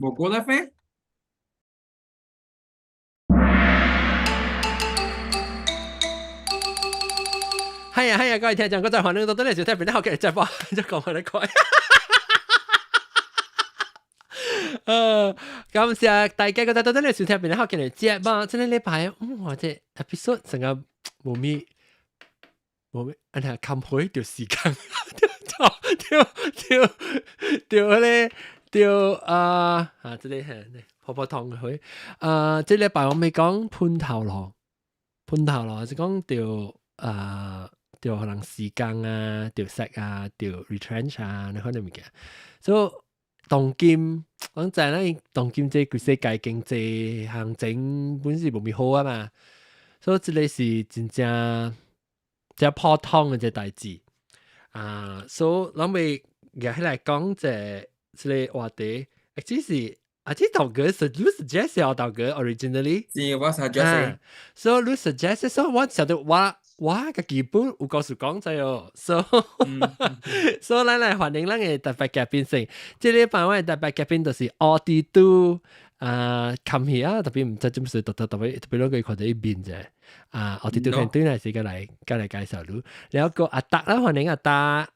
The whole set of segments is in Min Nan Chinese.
無過得咩？係啊係啊，各位聽眾，嗰陣歡迎到到嚟收聽邊啲好嘅直播，就講我哋講。感謝大家嗰陣到到嚟收聽邊啲好嘅節目。這個禮拜，哇，這 episode 成個無咪無咪，按下看會就時間，對對對對咧，對啊啊，這個係泡泡糖嘅會啊，這禮拜我咪講判頭路，判頭路是講對啊。就可能時間啊，就食啊，就 retrench 啊，你可能物件。所以當今講真咧，當今這個世界經濟行情本是無咪好啊嘛，所以這個是真正真普通的一個代誌啊。所以咱欲舉起來講這這個話題，其實啊，這道歌是你 suggest 啊，道哥 originally 是我 suggest。所以你 suggest，所以我曉得我。我個基本有故事講在哦，所以所以咱來歡迎咱的特別嘉賓先。這禮拜我的特別嘉賓就是奧迪都啊，冚起啊，特別毋知做咩事，特特特別特別攞佢看到一面啫。啊，奧迪都肯對來時間來，過來介紹你。然後個阿達啦，歡迎阿達。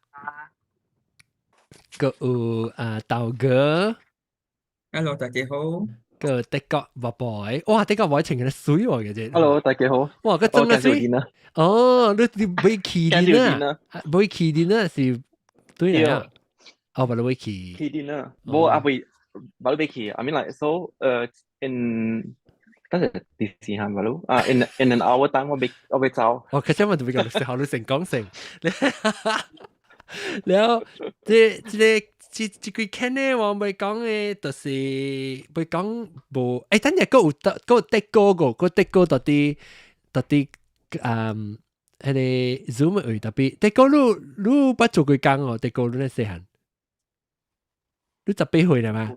個有啊豆哥，Hello，大家好。個德國 boy，哇，德國 boy 穿個水喎嘅啫。 Hello，大家好。哇，個真係水。哦，你你買起電啊？買起電啊？是對啊。哦，不，你買起。起電啊？無啊，未，無買起。I mean like so，in，等陣啲時間無啊，in an hour time 我欲我欲走。哦，其實我就比較學你成講成。然後，這這個。這這幾天呢，我欲講的，就是欲講無，欸，等下閣有閣有德國個，閣德國到底到底，嗯，彼個 Zoom 位特別，德國你你捌做過工哦？德國你咧細漢，你18歲了嗎？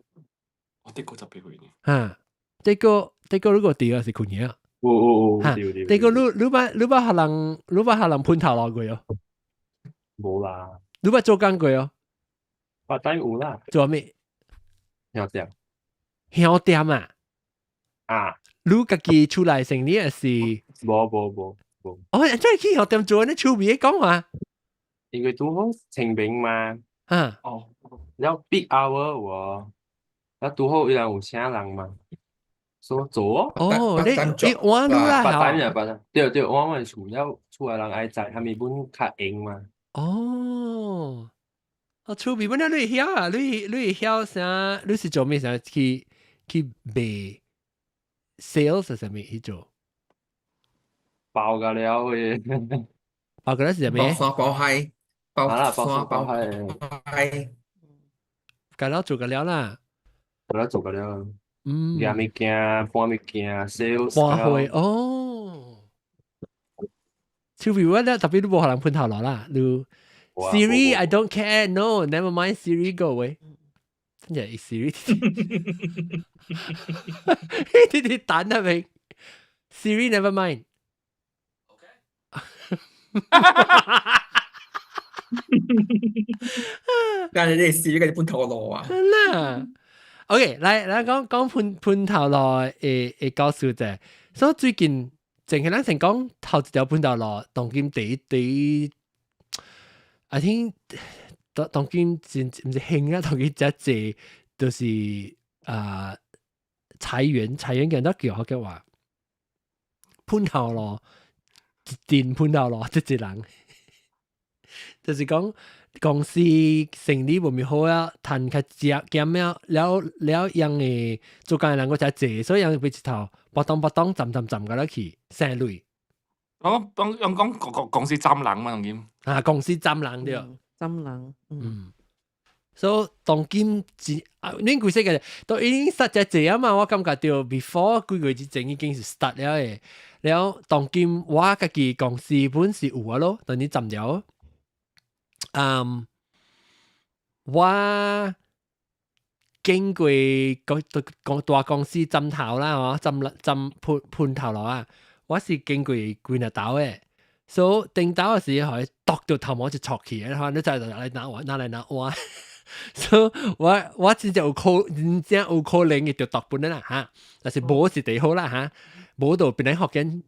我德國十八歲呢。哈，德國德國你個佇還是困去啊？有有有，哈，德國你你捌你捌予人你捌予人噴頭路過哦？無啦。你捌做工過哦？ part time 有啦。做咩？香店。香店啊？啊。你家己厝內生意還是？無無無無。哦，按怎去香店做呢？趣味講話。因為拄好清明嘛。啊。哦。了 peak hour 有，了拄好伊人有請人嘛，所以做。哦，你你換你啦。 part time 啊，part time。對對，換阮厝了厝內人愛載，啥物本較閒嘛。哦。哦，趣味本來你會曉啊？你你會曉啥？你是做咩啥？去去賣 sales 啥物去做？包個了去。包個了是啥物？包山包海，包山包海。個了做個了啦。個了做個了。嗯。賣物件，搬物件，sales。搬貨哦。趣味我咧特別你無予人噴頭路啦，你。Siri, I don't care. No, never mind. Siri, go away. 真係 Siri，呢啲蛋係咪？Siri, never mind. Okay. 但係你 Siri 嘅噴頭路啊？啦，OK，來來講講噴噴頭路會會告訴者，所以最近淨係咱先講頭一條噴頭路，當今第一第一。I think 當當今真毋是興啊，當今遮濟就是啊裁員，裁員嘅人都叫好叫話噴頭路，一陣噴頭路，這一人，就是講公司生意無咪好啊，趁較濟減了，了了用的做工的人閣遮濟，所以人變一頭撲通撲通站站站甲落去省鐳。我當用講公公公司斬人嘛，當今啊，公司斬人對，斬人，嗯，所以當今真啊，恁規世個都已經實在濟啊嘛，我感覺到 before 幾個月之前已經是 start 了的，了當今我家己公司本是有啊咯，當你斬了，嗯，我經過個個大公司斬頭啦，吼，斬斬噴噴頭路啊。我是經過幾若兜的，所以頂兜的時候，予伊剁到頭毛就戳起，然後你再來拿碗拿來拿碗，所以我真正有可真正有可能嘅就讀本啦嚇，但是無是第好啦嚇，無就變嚟學緊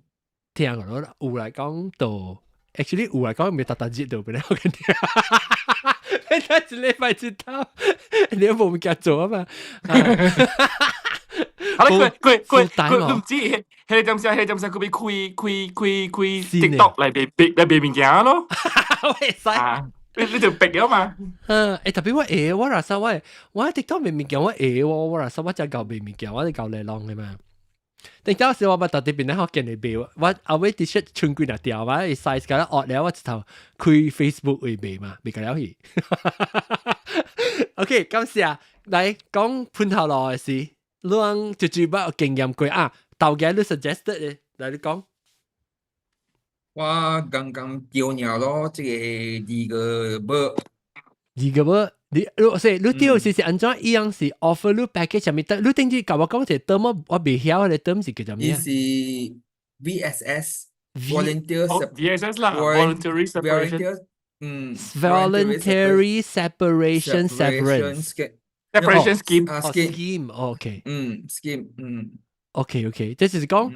聽咯，有來講就 actually 有來講未特特熱就變嚟學緊聽。你睇一禮拜一頭，你都無物件做啊嘛。好啦，佢唔知，彼個點聲，佢欲開開開開 TikTok 來賣物件咯。會使。你就逼咗嘛？嗯，特別我會，我若說我 TikTok 賣物件我會喎，我若說我才搞賣物件，我是搞內容的嘛。頂當時我捌特別變咧學見你賣，我後尾 T-shirt 穿幾若條嘛，size 甲咱惡了，我一頭開 Facebook 會賣嘛，賣個了去。OK，感謝來講噴頭路的事，你講就就捌有經驗過啊？頭家你 suggested 的，來你講。我剛剛丟了咯，這個二個無。二個無，你所以你丟是按怎？伊樣是 offer 你 package 啥物？你頂次共我講一個 term，我袂曉彼個 term 是叫做咩？伊是 VSS volunteer VSS 啦，voluntary separation，voluntary separation severance separation scheme scheme，OK，scheme，OK，這就是講，予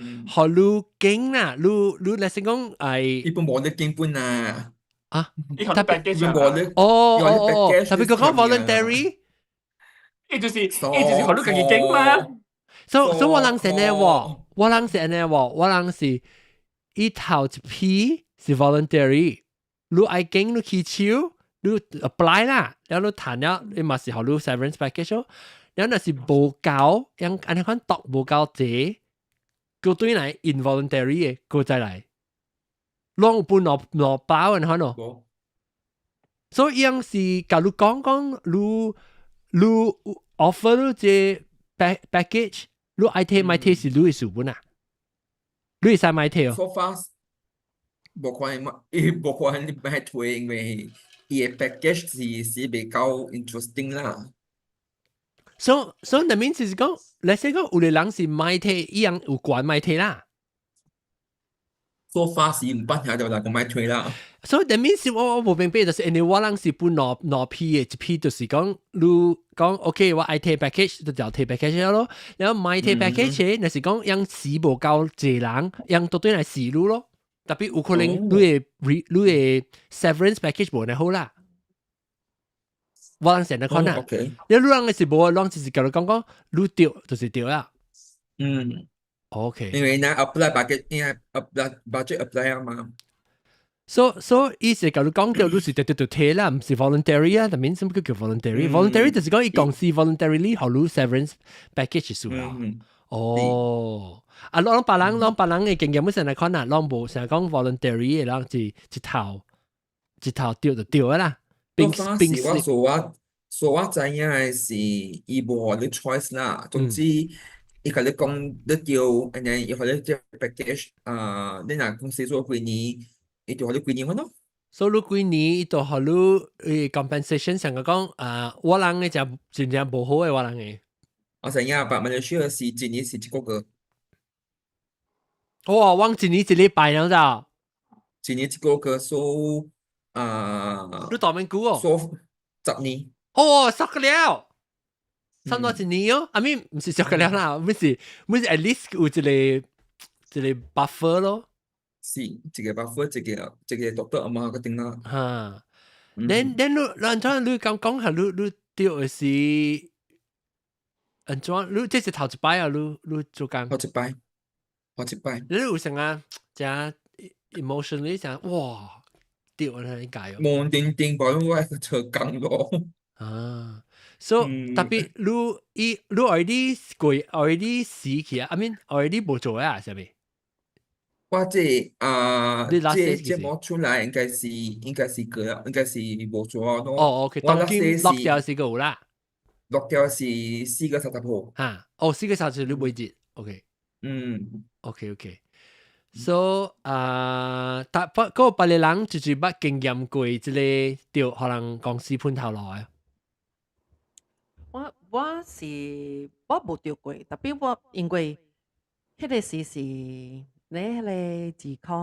你揀啦，你來先講係，伊本無你揀本啊。啊，特別哦，特別佢講 voluntary，伊就是予你家己揀嘛。所以我人是呢喎，我人是呢喎，我人是伊頭一批是 voluntary，你愛揀你起手，你 apply 啦，然後你談了，你嘛是予你 severance package 咯，然後若是無夠，樣按呢款讀無夠濟，閣轉來 involuntary 的，閣再來。攏有分兩包的可能。所以樣是假如講講，你 offer 你這 package，你愛提莫提是你的事本啊，你會使莫提哦。 So far，無可能嘛，伊無可能你欲提，因為伊的 package 是比較 interesting 啦。所以那面就是講，let's say 講有個人是莫提，伊樣有權莫提啦。 So far 是毋捌聽著人講莫提啦。所以 that means 我無明白，就是因為我人是分兩批的，一批就是講你講 OK，我愛提 package 就就提 package 咯，然後莫提 package 若是講樣死無夠濟人，樣都對來死路咯。特別有可能你的 severance package 無呢好啦。我人成日看啦，你人的是無，人就是共你講講，你著就是著啦。因為若 apply budget，因為 apply budget apply 啊嘛。所以意思共你講著，你是著著著提啦，毋是 voluntary 啊，但免什麼叫 voluntary？voluntary 就是講伊公司 voluntarily 予你 severance package 數啦。哦，啊，攏別人攏別人的經驗，本身來看啊，攏無成日講 voluntary 的，人是一頭著就著啦。冰冰我所我知影的是，伊無予你 choice 啦。總之，伊共你講你著，按呢伊予你這 package 啊，你若公司做幾年，伊就予你幾年咯。所以你幾年，伊就予你 compensation 上個講啊，我人的就真正無好的我人的。我知影，但馬來西亞是一年是一個月。哇！我一年一禮拜了咋？一年一個月，所以啊，你大面久哦？所10年。哦，熟個了，差不多一年哦。I mean 毋是熟個了啦，毋是 at least 有一個 buffer 咯。是一個 buffer，一個獨特啊嘛，個定啦。哈，then 你按怎你講講下你著的是按怎？你這是頭一擺啊？你做工？頭一擺，頭一擺。你有啥啊？誠 emotionally 誠哇，著按呢解哦。無定定，無我愛去做工咯。啊，所以特別你 already 過 already 死去啊？I mean already 無做啊？是咪？我這啊，這節目出來應該是過了，應該是無做咯。哦，OK，當今落掉是個有啦。落掉是4月30號。哈，哦，4月30你尾日，OK。OK。So 啊，但不過別個人就是捌經驗過這個，著予人公司噴頭路的。我無著過，特別我因為彼個時是咧彼個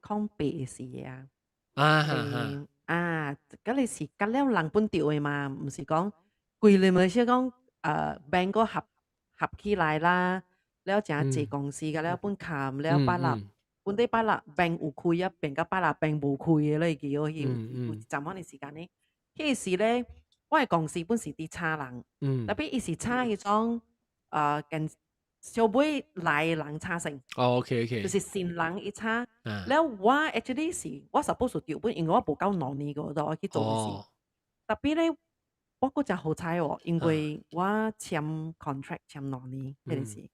2008時啊。啊哈哈。啊，嗰你是甲了人本著的嘛，毋是講規個咪是講bank 個合合起來啦，了誠濟公司甲了本冚了拜六，本底拜六 bank 有開啊，變甲拜六 bank 無開的咧，記哦，有有一陣仔的時間呢。彼個時咧，我的公司本是佇請人，特別伊是請彼種近小尾來的人請先。就是新人伊請，了我 actually 是我 suppose 著本，因為我無夠2年個，就我去做的是。特別咧，我閣誠好彩哦，因為我簽 contract 簽兩年，彼個時，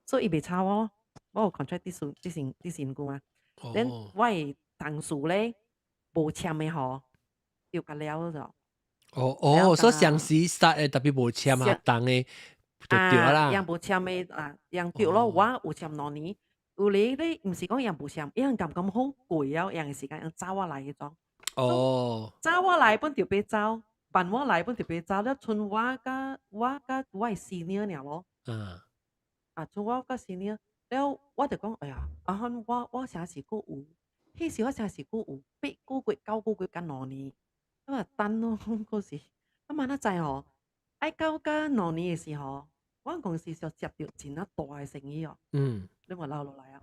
所以伊袂炒我，我有 contract 佇先佇先佇身軀嘛。then 我的同事咧無簽的吼，就甲了咗。哦哦，所以上時 start 的特別無簽合同的就對啦。樣無簽的啊，樣對咯。我有簽兩年，有咧咧，毋是講樣無簽，樣感覺好攰啊，樣的時間樣走我來彼種。走我來本就欲走，辦我來本就欲走了，賰我佮我佮我的 senior 爾咯。啊，賰我佮 senior，了我就講，哎呀，啊漢我我啥時閣有，彼時我啥時閣有8個月、9個月佮兩年，我就等咯，嗰時，啊嘛哪知吼，愛到佮兩年的時候，阮公司就接著真啊大的生意哦。你嘛留落來啊，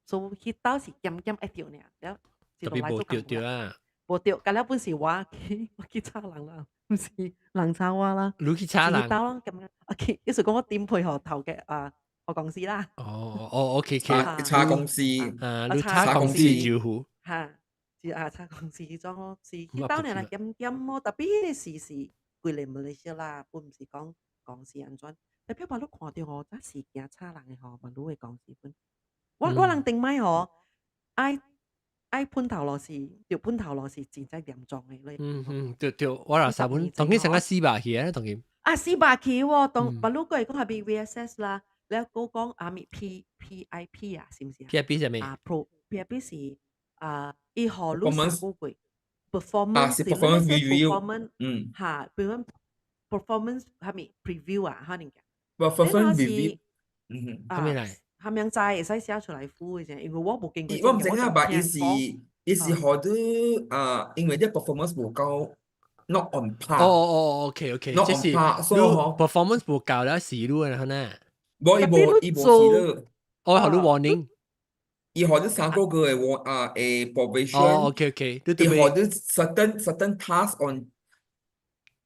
所以彼兜是減減會著爾，了特別無著著啊。無著，甲了本是我去我去炒人啦，毋是人炒我啦。你去炒人？彼兜咯，感覺 OK，意思講我顛配予頭家啊，我公司啦。哦哦，OK，OK。炒公司。啊，你炒公司招呼。哈，是啊，炒公司彼種咯，是彼兜爾啦減減咯，特別彼個時是規個馬來西亞啦，本毋是講公司按怎。特別我你看著吼，這是驚炒人的吼，嘛你的公司本。我我人頂擺吼，愛愛噴頭路是，著噴頭路是真正嚴重的咧。嗯嗯，對對，我若三本，當今成個死肉去啊，當今。啊，死肉去喎，當別你過會講係 VSS 啦，了閣講啊物 PIP 啊，是毋是啊？PIP 啥物？啊，Pro PIP 是啊，伊予你3個月 performance 是 performance review，哈，比如 performance 啥物 preview 啊，可能嘅。 performance review，嗯哼，啥物來？蝦米知會使寫出來付的啫，因為我無經過。我毋知影吧，伊是伊是予你啊，因為你 performance 無夠，not on par。哦哦哦，OK， not on par，所以吼 performance 無夠了，死路啊，可能。無伊無伊無死路。哦，予你 warning。伊予你3個月的 warn 啊，的 probation。哦，OK，OK，伊予你 certain task on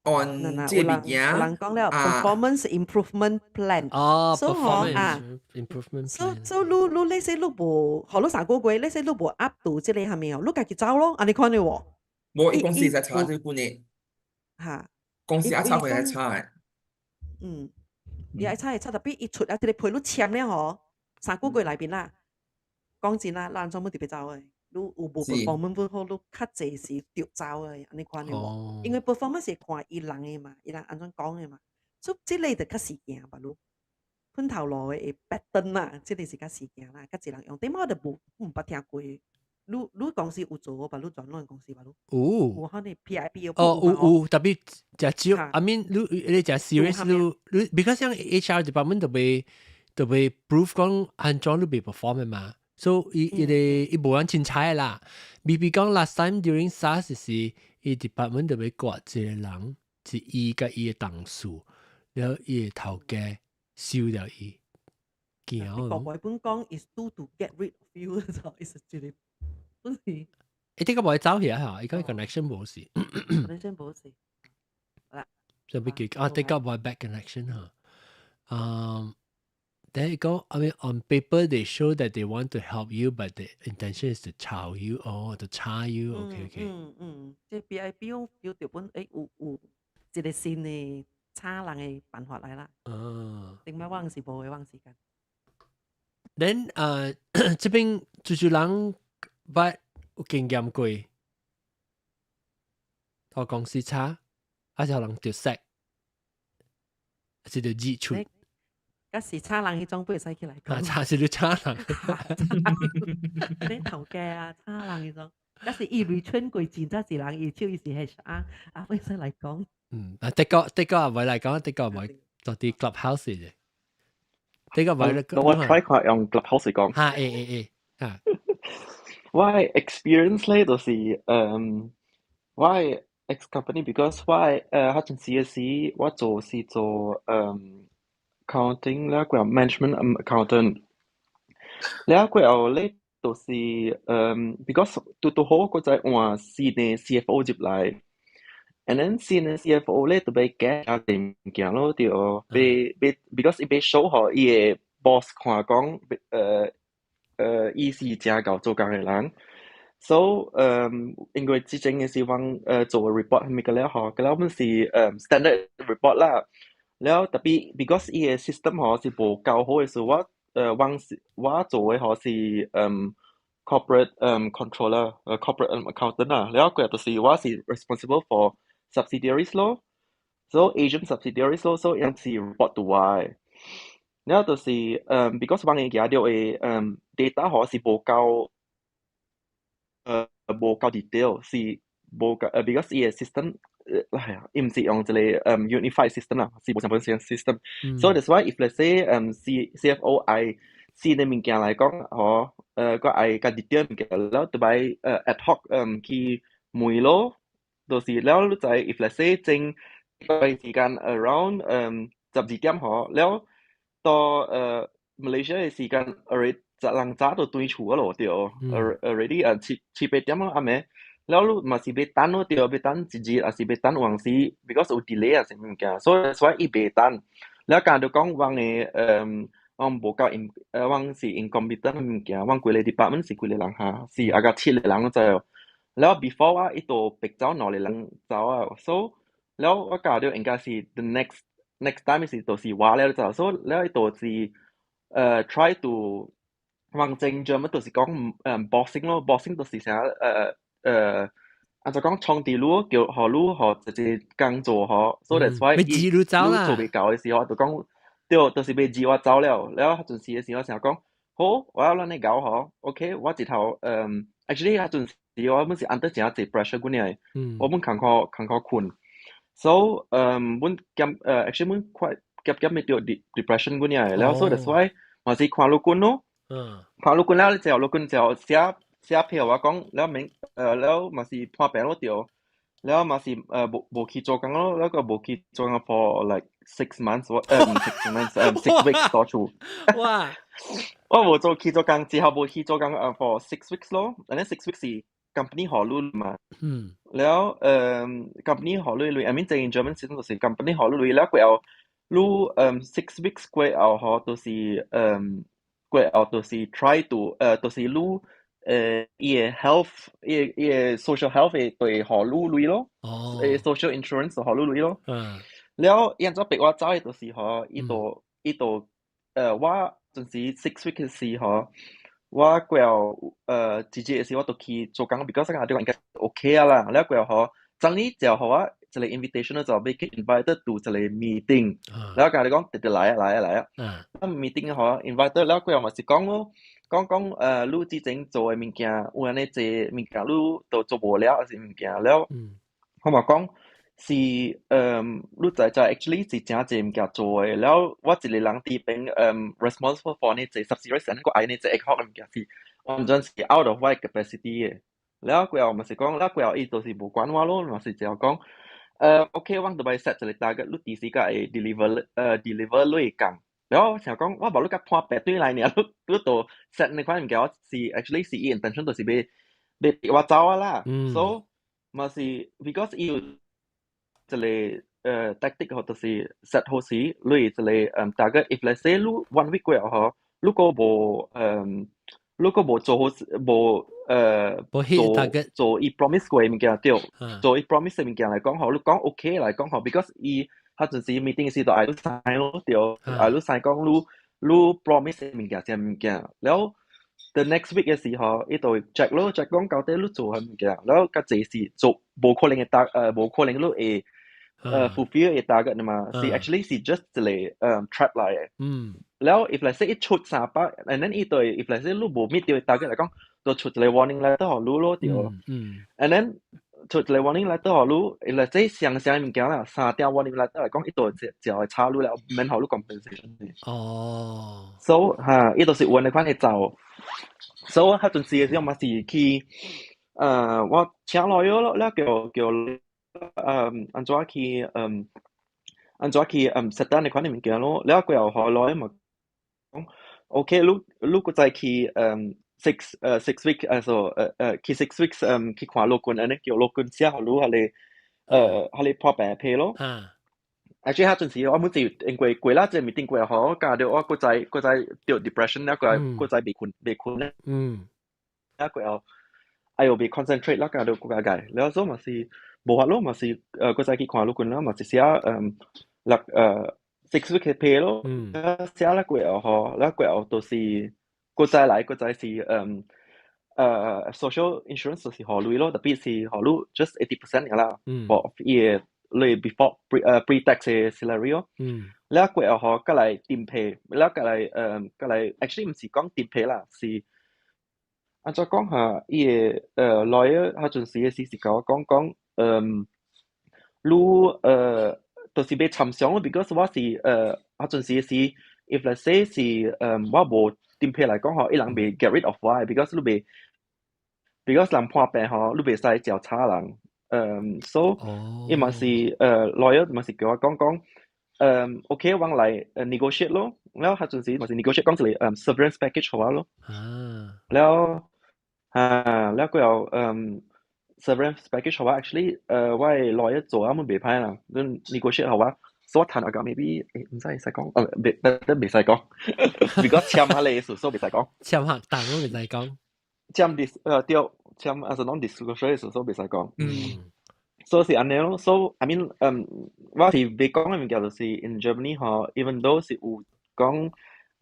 這個物件。有人講了 performance improvement plan。哦所以啊，performance improvement 所所以你你那些你無，予你3個月，那些你無 up to 這個啥物哦，你家己走咯，按呢款的喎。無，伊公司會使查這本的。哈。公司愛查會使查的。嗯，伊愛查會查，特別伊出啊，這個批你簽了吼，3個月內面啦，講真啦，咱專門特別走的。你有無 performance 不好，你較濟是著走的，按呢款的無？因為 performance 是看伊人的嘛，伊人按怎講的嘛，所以這個就較時行吧，你噴頭路的 pattern 啦，這個是較時行啦，較濟人用。頂擺我就無毋捌聽過，你你公司有做無？你轉轉公司吧？有。有可能 PIP 哦，有有，特別誠少。I mean，你你誠 serious，你你，because 像 HR department 特別特別 proof 講按怎你袂 perform 的嘛。所以伊伊個伊無人凊彩啦。maybe 講 last time during SARS 是伊 department 特別割一個人，是伊佮伊的同事，然後伊的頭家收掉伊。驚。國外本講 is do to get rid of you 就意思這個本是。伊這個無會走去啊？嚇，伊講 connection 無事。 connection 無事。好啦。就別記啊，這個無 bad connection 嚇。嗯。There you go. I mean, on paper they show that they want to help you, but the intention is to 炒 you or to 炒 you. Okay. 嗯嗯，這 PIP 我叫著本誒有有一個新的炒人的辦法來啦。頂擺我是無的，我時間。 Then 啊，這邊做做人捌有經驗過，到公司炒，還是予人著 sack，還是著熱出？甲是炒人彼種不會使起來講。啊，炒是你炒人。你頭家啊，炒人彼種，甲是伊 retrain 過真正是人，伊手伊是 HR，啊，會使來講。嗯，啊，的確的確唔會來講，的確唔會到啲 clubhouse 嘅。的確唔會。我 try 看用 clubhouse 講。哈，會會會，啊。我 experience 咧就是，嗯。我 ex company because 我彼陣時嘅時，我做是做accounting 啦，個 management accountant。了過後咧，就是because 拄拄好我才換新的 CFO 入來，and then 新的 CFO 咧就欲改較濟物件咯，對，欲欲 because 伊欲 show 予伊的 boss 看講，伊是誠𠢕做工的人。So 因為之前嘅時阮做 report 係物個了吼，個了阮是standard report 啦。了 tapi because 伊的 system 吼是無夠好的時候，我阮是我做的吼是corporate controller corporate accountant 啦。了過就是我是 responsible for subsidiaries 咯，so Asian subsidiaries 咯，so 𪜶是 report to 我的。了就是because 阮的舉著的data 吼是無夠 detail，是無夠because 伊的 system 哎呀，伊毋是用一個unified system 啦，是無相同 system。So that's why if let's say CFO 愛新的物件來講，吼，閣愛較 detail 物件了，就愛ad hoc 去問咯，就是了你知 if let's say 前個時間 around 12點吼，了到Malaysia 的時間 already 人早就轉厝咯，對，already 七七八點咯暗暝，了你嘛是欲等咯，對，欲等一日，抑是欲等有陣時，because 有 delay 啊啥物件，所以伊袂等。了敢就講阮的阮無夠 in 阮是 incompetent 的物件，阮規个 department 是幾個人哈，是啊個七個人你知無？了 before 我伊就逼走兩個人走啊，so 了我感覺應該是 the next next time 是就是我了，就 so 了伊就是try to 往正做乜就是講bossing 咯，bossing 就是啥按怎講創治你叫予你予一個工做嗬，so that's why 欲擠你走啦做袂夠的時候就講對，就是欲擠我走了，了彼陣時的時候想講好，我要咱來搞嗬，OK，我一頭actually 彼陣時我本是 under 誠濟 pressure 過爾，我本艱苦艱苦困，so 阮兼actually 阮快夾夾欲著 depression 過爾，了 so that's why 嘛是看律君咯，看律君了之後，律君就寫寫票我講，了免了嘛是破病咯對，了嘛是無去做工咯，了閣無去做工 for like 6 months 6 months 6 weeks 多處。哇！我無做去做工，之後無去做工for six weeks 咯，and then 6 weeks 是 company 予你嘛。了company 予你鐳，I mean 在 German system 就是 company 予你鐳，了過後你6 weeks 過後嗬，就是過後就是 try to 就是你伊的 health 伊的 social health 會對予你鐳咯，social insurance 予你鐳咯。了伊按怎逼我走的就是嗬，伊就我陣時 six weeks 的時嗬，我過後一日的時我就去做工，because 我感覺應該 OK 啊啦，了過後嗬，昨日就予我一個 invitation 就欲去 invited to 一個 meeting，了共你講直直來啊來啊來啊，meeting 嗬 invited 了過後嘛是講咯，講講你之前做的物件有按呢濟物件你都做無了，抑是物件了，我嘛講是你知知 actually 是誠濟物件做的，了我一個人佇邊responsible for 呢濟 subsidiaries 閣愛呢濟 ad hoc 的物件是完全是 out of 我的 capacity 的。了過後嘛是講，了過後伊就是無管我咯，嘛是就講，OK，我就欲 set 一個 target，你幾時才會 deliver 你的工。了我想講，我無你共破白對來爾，你都 set 那款物件，我是 actually 是伊 intention 就是欲欲逼我走啊啦。So 嘛是 because 伊有一個tactic 吼，就是 set 好時，你一個target，if let's say 你 one week 過後吼，如果無如果無做好無無 hit target 做伊 promise 過的物件對，做伊 promise 的物件來講吼，你講 OK 來講吼，because 伊彼陣時 meeting 時就愛你 sign 咯，對，愛你 sign 講你你 promise 的物件啥物件，了 the next week 的時候，伊就會 check 咯，check 講到底你做啥物件，了較濟是做無可能會達無可能你會fulfill 的 target 的嘛，是 actually 是 just 一個trap 來的。了 if let's say 伊出300，and then 伊對 if let's say 你無 meet 到 target 來講，就出一個 warning letter 予你咯，對。And then 出一個 warning letter 予你，if let's say 雙雙物件啦，三張 warning letter 來講，伊就就會炒你了，免予你 compensation。So 哈，伊就是有按呢款會走。So 彼陣時的時候嘛是去我請 lawyer 咯，了叫按怎去 settle 呢款嘅物件咯，了過後予 lawyer 嘛講，OK，你閣再去6 week also 去 6 weeks 去看老君，按呢叫老君寫予你彼個破病批咯。Actually 彼陣時我每次因為過啦，這個 meeting 過後，教到我閣再著 depression 了，閣再袂困咧。了過後，哎喲袂 concentrate 啦，教到閣加解，了所以嘛是無法咯，嘛是閣再去看老君啦，嘛是寫六6 week 嘅批咯。寫了過後吼，了過後就是閣再來閣再是social insurance 就是予鐳咯，特別是予你 just 80% 啦，for 伊個你 before pre tax 嘅 salary 咯。了過後吼，閣來訂批，了閣來 actually 毋是講訂批啦，是按怎講哈？伊個lawyer 彼陣時嘅時是共我講講，你就是欲參詳咯，because 我是彼陣時是 if let's say 是我無訂批來講吼，伊人袂 get rid of 我，because 你袂，because 人破病吼，你袂使照炒人，so 伊嘛是lawyer 嘛是共我講講，OK，我來negotiate 咯，了彼陣時嘛是 negotiate 講一個severance package 予我咯，了啊，了過後severance package 予我 actually 我的 lawyer 做啊，袂歹啦，你 negotiate 予我，所以我談下講 maybe 毋知會使講，袂袂使講，because 簽彼個事所袂使講，簽合同攏袂使講，簽 dis 對，簽 as a non-disclosure 事所袂使講。所以是按呢咯，so I mean，我是欲講嘅物件就是 in Germany 吼，even though 是有講，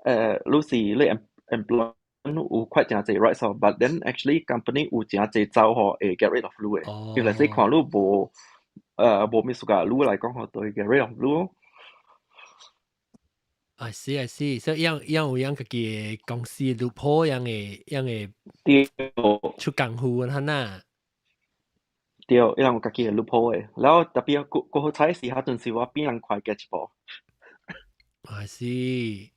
你是你 employee 有 quite 誠濟 rights 吼，but then actually company 有誠濟走吼會 get rid of 你嘅。if let's say 看你無物事㗎，你來講吼，就會 get rid of 你咯。 I see I see，所以樣樣有樣家己公司 loophole 樣嘅出功夫啊，呐。對，伊人有家己嘅 loophole 嘅，然後特別閣好彩是彼陣時我比人快 get 一步。 I see，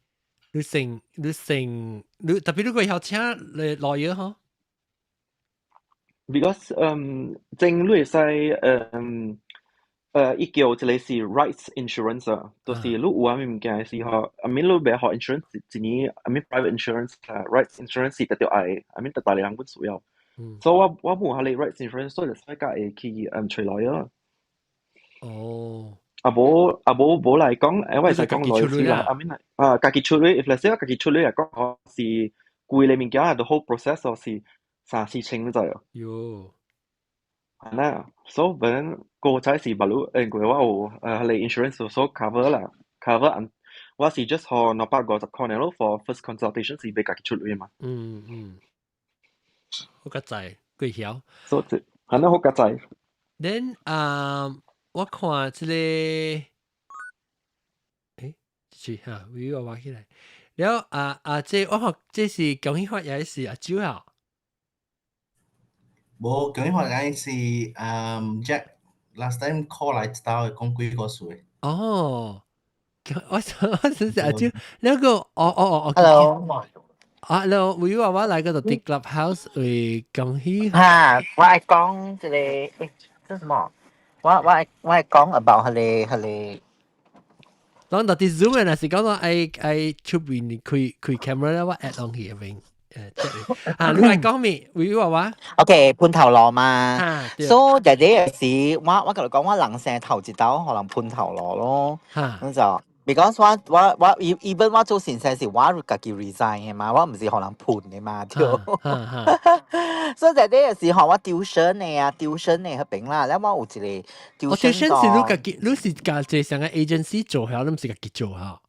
你成你特別你個曉請來 lawyer 吼？Because 正你會使伊叫一個是 rights insurance 啊，就是你有啥物物件嘅時候，I mean 你欲予 insurance 一年，I mean private insurance 啊，rights insurance 是特著愛，I mean 逐大人本需要。所以我無彼個 rights insurance，所以就使較會去揣 lawyer。啊無來講，我會使講 lawyer 啦，I mean 啊，家己出鐳，if let's say 家己出鐳來講，是規個物件 the whole process 是三四千你知無？喲。係啦，所以本個才是別路，因為我有彼個 insurance 所 cover 啦，cover 我是 just 予250塊咯，for first consultation 是欲家己出鐳嘛。嗯嗯，好個仔，幾曉。所以係啦，好個仔。 Then 啊，我看這個，是哈，我畫起來。了啊，這我看這是恭喜發也是阿周啊。無，恭喜發也是Jack last time call 來一道講幾個歲。哦，我真是阿周，那個哦。 Hello。啊，hello，我話我來個就佇 Clubhouse 為恭喜。哈，我愛講這個，這什麼？我愛講 about 彼個。當到佇 Zoom 若是講到愛出面開 camera 咧，我 add 上去邊。啊，你來講咩？會話話？OK，判頭路嘛。所以日日時，我共你講，我人生頭一刀予人判頭路咯。咁就，because 我 even 我做先生是我家己 resign 嘅嘛，我毋是予人判嘅嘛，對。所以日日時候我 tuition 嘅啊，tuition 嘅彼邊啦，了我有一個 tuition 是你家己，你是共這上個 agency 做還是你毋是家己做哈？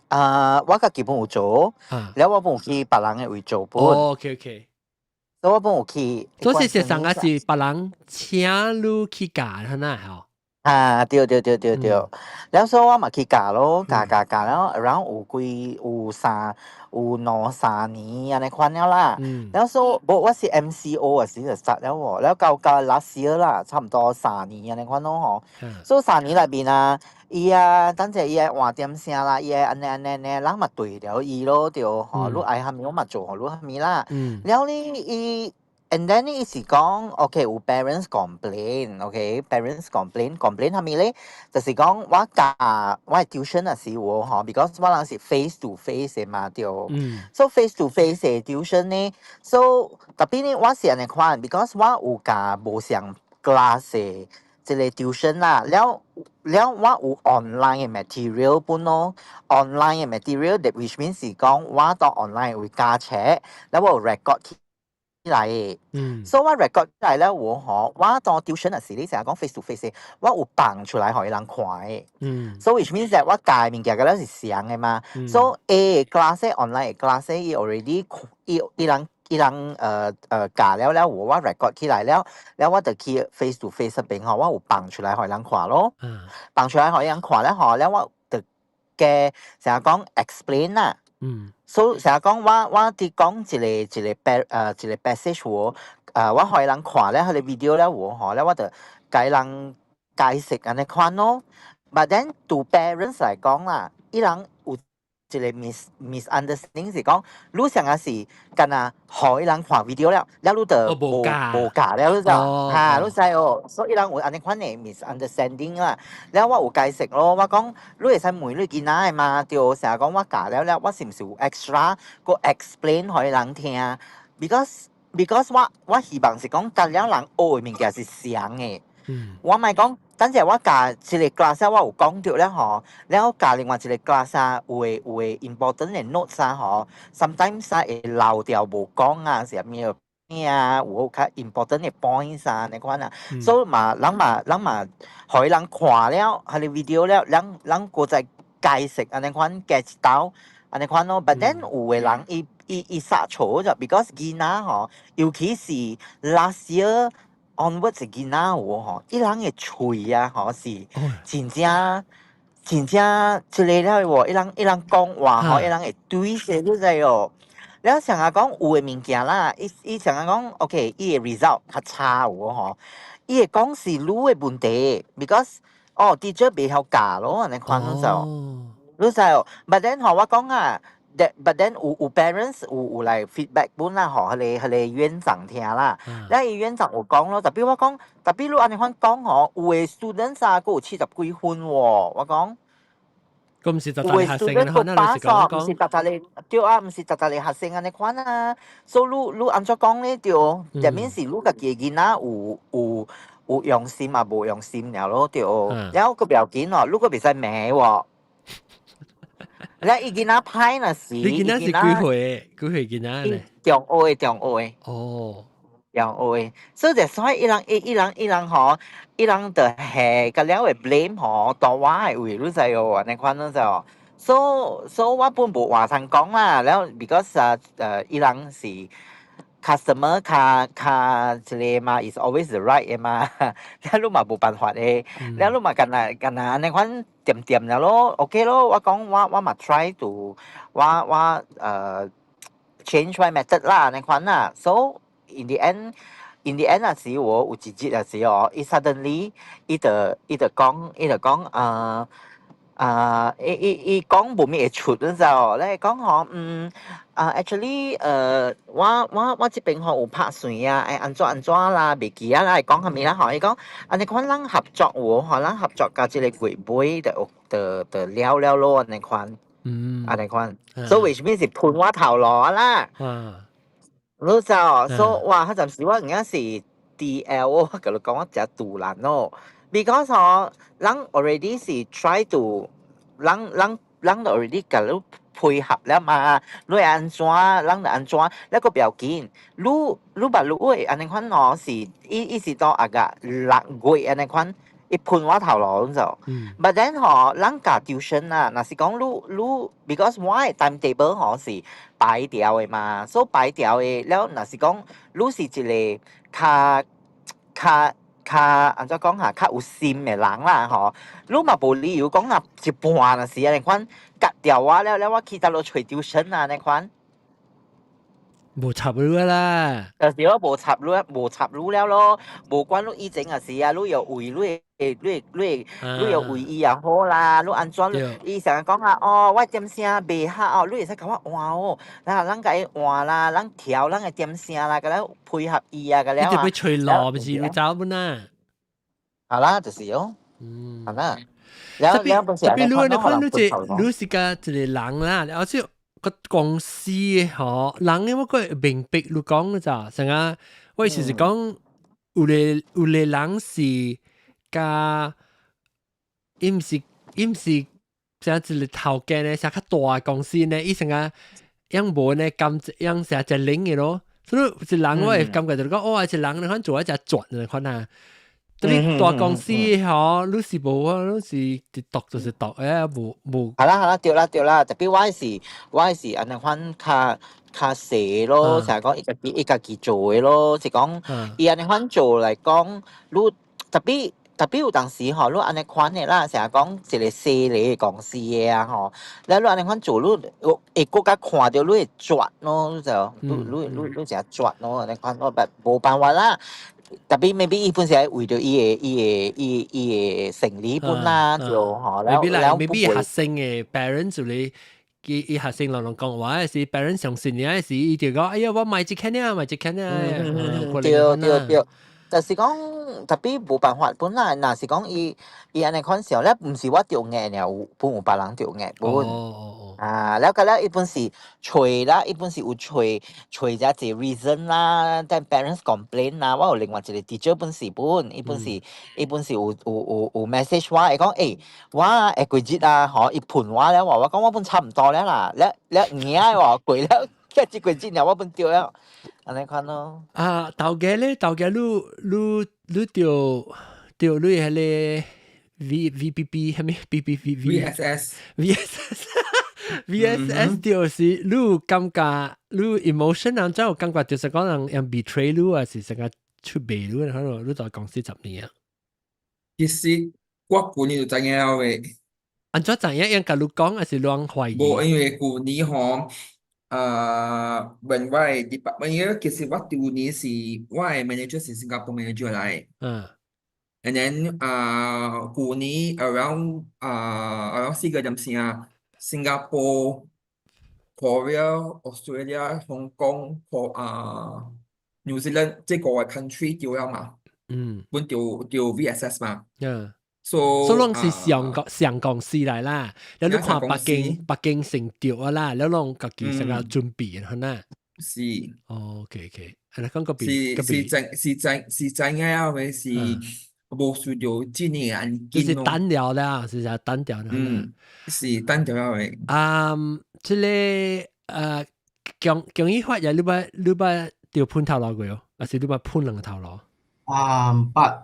啊，我家己本有做，了我本有去別人嘅位做本。哦，OK。所以我本有去。所以是上個是別人請你去教，係咪吼？啊，對對對對對，了所以我嘛去教咯，教教教了，around 有幾有三有兩三年按呢款了啦。了所以無我是 MCO 的時就 start 了喎，了到 last year 啦，差毋多三年按呢款咯吼。所以三年內面啊，伊啊，等者伊愛換點聲啦，伊愛按呢按呢按呢，人嘛對著伊咯，對吼，你愛啥物我嘛做予你啥物啦。了呢，伊 And then 伊是講，OK 有 parents complain，OK，parents complain，complain 係咪咧？就是講我教我 tuition 啊是有嗬，because 我人是 face to face 的嘛對。So face to face 的 tuition 呢，so 特別呢，我是按呢款，because 我有教無相 class 的這個 tuition 啦，了了我有 online 的 material 本咯，online 的 material which means 是講我到 online 會加冊，了我有 record 起來的。所以我 record 起來了我嗬，我當 tuition 的時，你成日講 face to face，我有放出來予伊人看的。So which means that 我教的物件佮了是相的嘛。So A class online class 伊 already 伊伊人伊人呃呃教了了，我 record 起來了，了我就去 face to face 嗰邊嗬，我有放出來予人看咯。放出來予人看了嗬，了我就嘅成日講 explain 啦。所以成日講我我佇講一個一個 pa 呃一個 passage 喎，呃我予人看了彼個 video 了有吼，了我就共人解釋按呢款咯。But then to parents 來講啦，伊人有一個 misunderstanding 是講，你成日是干焦予伊人看 video 了，了你就無教無教了，你就哈，你知哦，所以伊人有按呢款的 misunderstanding 啦。了我有解釋咯，我講你會使問你囡仔的嘛，對，成日講我教了了，我是毋是有 extra 閣 explain 予伊人聽？Because 我我希望是講教了人學的物件是相的。我莫講，等陣我教一個 class 我有講著了吼，了教另外一個 class 啊，有的有的 important 的 notes 啊吼，sometimes 啊會漏掉無講啊，是啥物咩啊，有較 important 的 points 啊，按呢款啊，所以嘛，人嘛人嘛，予人看了，彼個 video 了，人人閣再解釋按呢款加一道，按呢款咯。But then 有的人伊伊伊殺錯咗，because 囡仔吼，尤其是 last year onwards 的囡仔有吼，伊人的喙啊吼是真正真正這個了喎，伊人伊人講話吼，伊人會對勢，你知哦。了成日講有的物件啦，伊伊成日講，OK，伊的 result 較差有吼，伊會講是你的問題，because 哦，teacher 袂曉教咯，按呢款就，你知哦。But then 吼，我講啊，but then 有有 parents 有有來 feedback 本啦，吼，彼個彼個院長聽啦，了伊院長有講咯，特別我講，特別你按呢款講吼，有的 students 啊，閣有七十幾分喎，我講。咁毋是逐逐學生嘅，可能你是講毋是逐逐個對啊，毋是逐逐個學生按呢款啊。所以你你按怎講咧？對，入面是你家己的囡仔有有有用心啊，無用心爾咯，對。了閣不要緊哦，你閣袂使罵喎。了伊囡仔歹若是，你囡仔是幾歲？幾歲囡仔咧？中學的，中學的。哦。中學的，所以就所以伊人伊伊人伊人吼，伊人就下甲了會 blame 吼，到我的位，你知哦，按呢款你知哦。所所以我本無話通講啦，了 because 啊，呃，伊人是 customer 較較這個嘛，is always the right 的嘛，了你嘛無辦法的，了你嘛干焦干焦按呢款恬恬了咯，OK 咯，我講我我嘛 try to 我我呃 change my method 啦，按呢款啦，so in the end。in the end 啊時我有一日啊時哦，伊 suddenly 伊就伊就講伊就講啊啊，伊伊伊講無物會出，你知哦？咧講吼，嗯啊，actually 呃，我我我這邊吼有拍算啊，會按怎按怎啦，袂記啊啦，會講啥物啦吼？伊講按呢款咱合作有吼，咱合作到這個月尾就就就了了咯，按呢款，按呢款，所以 which means 是噴我頭路啦。你知哦，所以哇，彼陣時我有影是 D.L. 我共你講我誠賭爛咯，because 吼，人 already 是 try to 人人人都 already 共你配合了嘛，你會按怎，人就按怎，那個不要緊，你你捌你會按呢款哦，是伊伊是到啊個六月按呢款，伊噴我頭路就。But then 吼，人教 tuition 啊，若是講你你，because 我的 timetable 吼是排掉的嘛，所以排掉的了，若是講你是一個較較較按怎講哈，較有心的人啦吼，你嘛無理由講啊一半若是按呢款割掉我了了，我去佗落揣 tuition 啊按呢款。無插你啦。就是我無插你，無插你了咯，無管你以前也是啊，你又為你你你你又為伊也好啦，你按怎伊成日講啊，哦，我點聲袂合哦，你會使共我換哦，然後咱共伊換啦，咱調咱的點聲啦，共咱配合伊啊，共了啊。你就欲揣路，毋是你走本啊？好啦，就是哦，好啦。特別特別你你看你這你是個一個人啦，而且個公司吼，人我個明白你講咋，成個我意思是講，有個人是佮伊毋是像一個頭家呢，像較大公司呢，伊成個樣無呢，感樣成隻領的咯，所以一人我會感覺就是講，哦，一個人你看做一隻轉你看啊。啲大公司嗬，你是無啊，你是一讀就是讀誒，無無。係啦係啦，對啦對啦，特別我是按呢款較較細咯，成日講伊家己做的咯，是講伊按呢款做來講，你特別特別有當時吼，你按呢款的啦，成日講一個細個公司的啊吼，了你按呢款做，你會閣較看著你會絕咯，就你誠絕咯，按呢款我無辦法啦。特別 maybe 伊本是係為著伊的生理本啦，就吼，了了 maybe 學生的 parents 就你，伊學生攏攏講話是 parents 相信你，是伊就講，哎呀，我買一間啊，買一間啊，對對對，就是講特別無辦法本來，若是講伊按呢款想咧，毋是我著額爾，有本有別人著額本。啊，了個了，伊本是揣啦，伊本是有揣揣遮濟 reason 啦，但 parents complain 啦，我有另外一個 teacher 本是本，伊本是有 message 我，伊講我會幾日啊，吼，伊問我了話，我講我本差毋多了啦，了了硬喎，過了，這幾日我本著了，按呢款咯。啊，頭家咧，頭家你著著你彼个 V V B B 啥物 B B V V VSS VSS VSS 就是你有感覺你 emotion 按怎有感覺，就是講人人 betray 你啊，是成個出賣你，可能你在公司10年啊。其實我舊年就知影了的。按怎知影？人共你講，還是亂懷疑？無，因為舊年吼，問我的 department，因為其實我舊年是我的 manager 是新加坡 manager 來。And then 啊，舊年 around 四個點先啊，新加坡、Korea、Australia、Hong Kong 和New Zealand 這個 country 著了嘛。本著著 VSS 嘛。所以攏是上公上公司來啦，你看北京成著啊啦，你攏家己成個準備係呐。是。哦，OK OK，啊，你講個是是真是真是真嘅，還是無需要這呢按就是單調啦，是啊，單調啦。嗯，是單調的。啊，這个強強醫法也你捌著噴頭腦過哦，還是你捌噴兩个頭腦？啊，but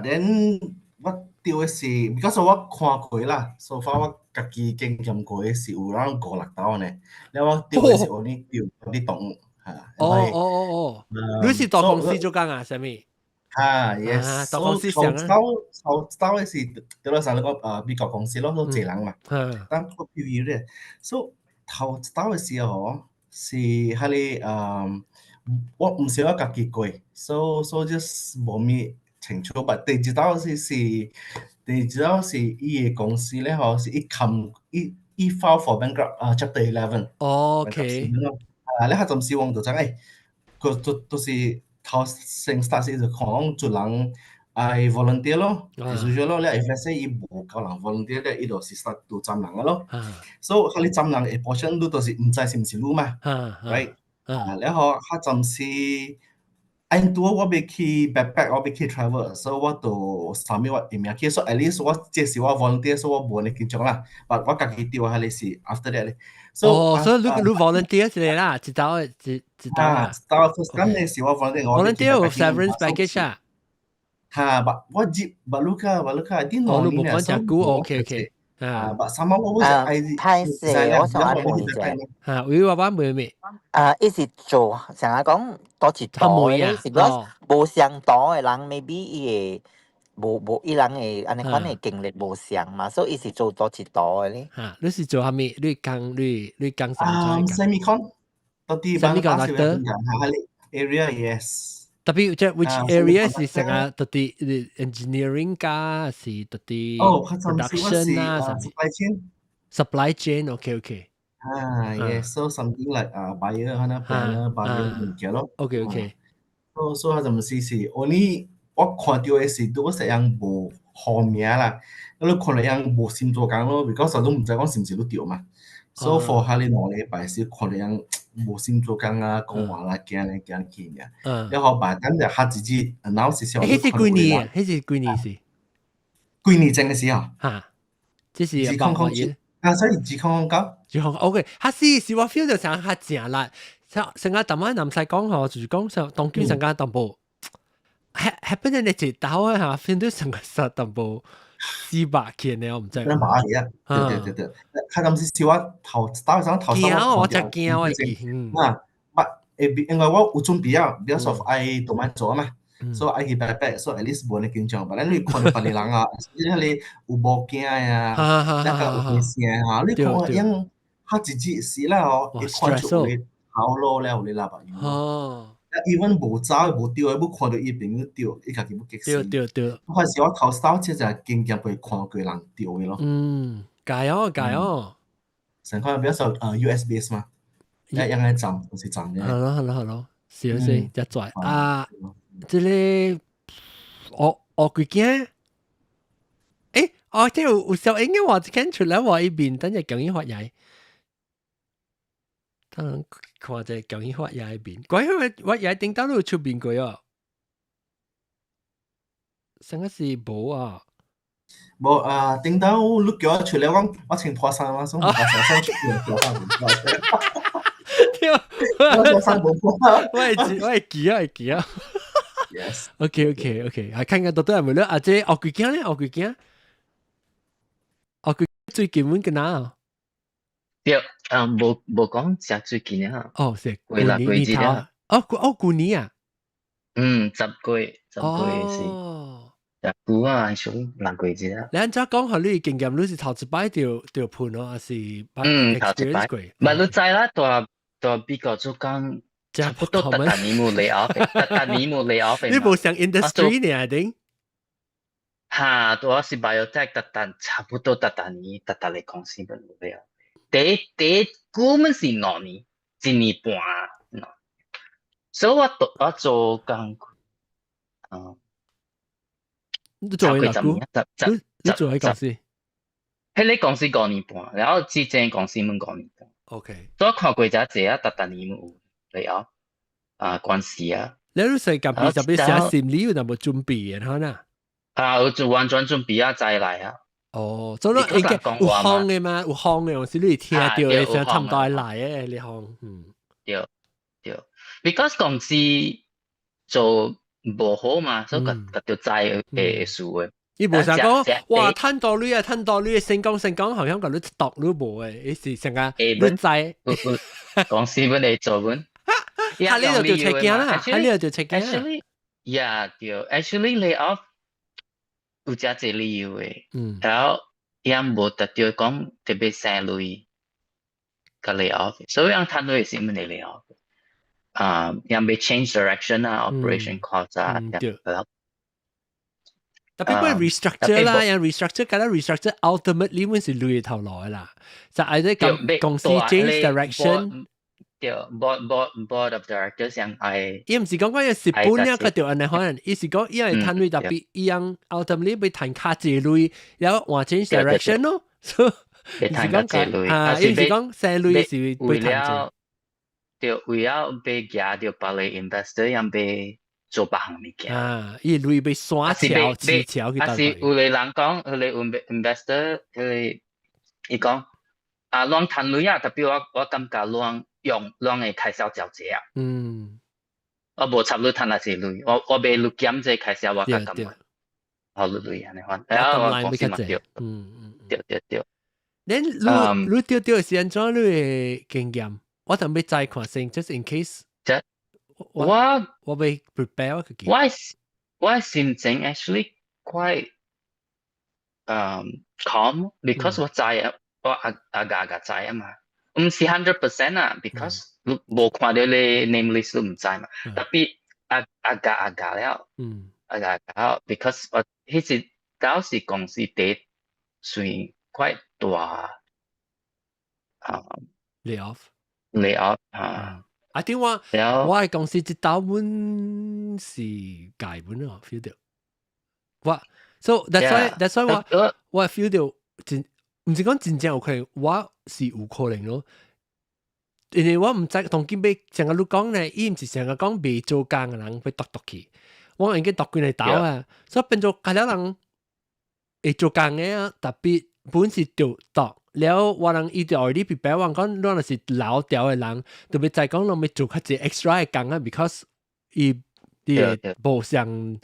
then 我著的是，because 我看過啦，so far 我家己經驗過的是有 around 五六道呢，了我著的是 only 著啲動物嚇。哦哦哦哦，你是大公司做工啊？啥物？啊，yes，大公司上啊。頭頭頭的是著了上個美國公司咯，都濟人嘛。但個 PV 咧，so 頭一道的時候是彼个我毋是我家己過，so just 無物清楚。but 第二道是伊个公司咧吼，是伊冚伊 file for bankrupt 啊，Chapter 11。 OK。啊，你彼陣時我就知誒，佢都都是頭先 start 時就看講做人愛 volunteer 咯，就是說咯，你 if let's say 伊無夠人 volunteer 咧，伊就是 start 做針人个咯。所以彼針人的 portion 你就是毋知是毋是你嘛，right？啊，然後彼陣時，按拄我欲去 backpack，我欲去 travel，所以我就 submit 我的名去，所以 at least 我這是我 volunteer，所以我無按呢緊張啦。but 我家己著彼个是 after that 咧。哦，所以你 volunteer 一个啦，一道一一道啊，一道 first time 咧是我 volunteer。 volunteer 有 severance package 啊？哈，but 我入 baru 卡，啲哦，你無講誠久，OK OK。啊，but 三我啊，歹勢，我想愛問一下。嚇，有我問咩？啊，伊是做成日講多一道咧，是講無相同的人，maybe 伊會無伊人會按呢款的經歷無相嘛，所以伊是做多一道的咧。嚇，你是做啥物？你講你你講啥？啊，semicon。到底班巴士嘅係 area yes。 Tapi 即 which area 是成個到底 engineering 加是到底 production 啊，supply chain。 Supply chain OK OK。啊，yes so something like 啊 buyer 可能 planner buyer 物件咯。 OK OK。 So 佢就唔是是，only 我看到嘅是都成樣無號名啦，你看到樣無心做工咯，because 都唔知講是唔是都對嘛。So for 下你2禮拜是看到樣無心做工啊，講話啦，驚來驚去嘅。然後擺等就下自己 announce 時候。彼是幾年？彼是幾年是？幾年前嘅時候。嚇，這是2007啊，所以2009。二空 OK，哈是是我 feel 到成較正啦。成成個淡仔唔使講嗬，就是講上當今成個淡薄 happen 嘅一刀啊嚇，feel 到成個實淡薄400件呢，我唔知。你馬嚟啊？對對對對，佢當時是我頭打上頭驚我真驚我記。啊，不，誒，因為我有準備啊，比如說愛動漫做啊嘛，所以愛去白白，所以 at least 無呢緊張。但係你看到別個人啊，你有無驚啊，那個有聲啊，你看樣較直接是啦哦，一看出有頭路了，有咧喇叭音。哦。 Even 無走無對，要看到伊朋友對，伊家己要激死。對對對。我是我頭先這只經驗被看過人對的咯。嗯，加油加油！成個比較說US base 嘛，一樣嘅站就是站嘅。好咯好咯好咯，是是，一拽啊！這個我幾驚？誒，哦，這有小英嘅話，看出來我一邊等陣講一發嘢。當看者講一發嘢一邊，關於我也頂到都出面過哦。上個是無啊？無啊，頂到你叫我出來，我我穿破衫，我想破衫，想出來破衫。對，我破衫無破。我會記，我會記啊，會記啊。 Yes。 OK，啊，看看到底係咪咧？啊，這學幾驚咧？學幾驚？學幾最近阮個哪？對，嗯，無無講食最近啊。哦，是。過啦，過節啦。哦，哦，舊年啊。嗯，10月，10月是。十久啊，還是6個月啊。你按怎講？予你經驗，你是頭一擺著著噴咯，還是？嗯，頭一擺。唔係你知啦，蹛蹛美國做工，差不多逐逐年無 lay off，逐逐年無 lay off。你無上 industry 呢？定？哈，我是 biotech，逐逐差不多逐逐年，逐逐個公司攏有 lay off。第第久滿是2年，一年半。所以我做我做工，嗯。你做咗幾久？你做喺公司？彼個公司5年半，然後之前公司們5年半。 OK。所以看過這濟啊，逐逐年有 lay off 啊，關係啊。你都係特別特別寫心理有淡薄準備嘅，可能？啊，有做完全準備啊，再來啊。哦，所以應該有風嘅嘛，有風嘅，有時你聽到嘅時候差唔多來嘅，你風，嗯。對對，because 公司做無好嘛，所以佢佢就知會輸嘅。伊無啥講，哇，趁多鐳啊，趁多鐳，成功成功，好像講你讀你無誒，伊是成個你知。公司本來做本。啊，你就就出驚啦，啊，你就出驚。 Actually, yeah，對，actually lay off 有誠濟理由嘅，然後也無特著講特別省鐳共 lay off，所以講趁鐳是毋會 lay off。啊，也欲 change direction 啊，operation cost 啊，對。特別會 restructure 啦，有 restructure，梗係 restructure ultimately 阮是鐳頭來啦，就係啲咁公司 change direction。對，board of directors 樣愛。伊毋是講講伊蝕本啊，佢就按呢可能，伊是講伊係趁鐳特別，伊樣 ultimately 欲趁較濟鐳，然後換 change direction 咯。所以是講啊，伊是講省鐳是欲趁濟。對，為了欲夾著別個 investor，樣欲做別項物件。啊，伊鐳欲刷橋、起橋去。啊是有個人講，彼個 investor，彼個伊講啊，攏趁鐳啊，特別我我感覺攏用攏會開銷較濟啊。我無插你趁偌濟鐳，我我欲你減這開銷，我較甘願。好，你鐳按呢款，然後我公司嘛對，對對對。恁你你對對是按怎你的經驗？我準備再看先，just in case。這我我欲 prepare 我自己。我我心情 actually quite calm because 我知啊，我阿阿家家知啊嘛，毋是 100% 啊，because 你無看到你 name list 你毋知嘛。Tapi 啊 agak agak 了，agak agak because 我彼時當時公司第算 quite 大啊 lay off lay off 啊。啊，點我我嘅公司一道本是改本啊，feel 到。我 so that's why 我 feel 到真毋是講真正有可能，我是有可能咯。因為我毋知當今欲成個你講咧，伊毋是成個講未做工嘅人欲剁剁去，我應該剁幾個刀啊，所以變做較了人會做工嘅啊，tapi 本是著剁了，我人伊就 already prepare 我講，你若是老掉嘅人，特別在講攏欲做較濟 extra 嘅工啊，because 伊伊無像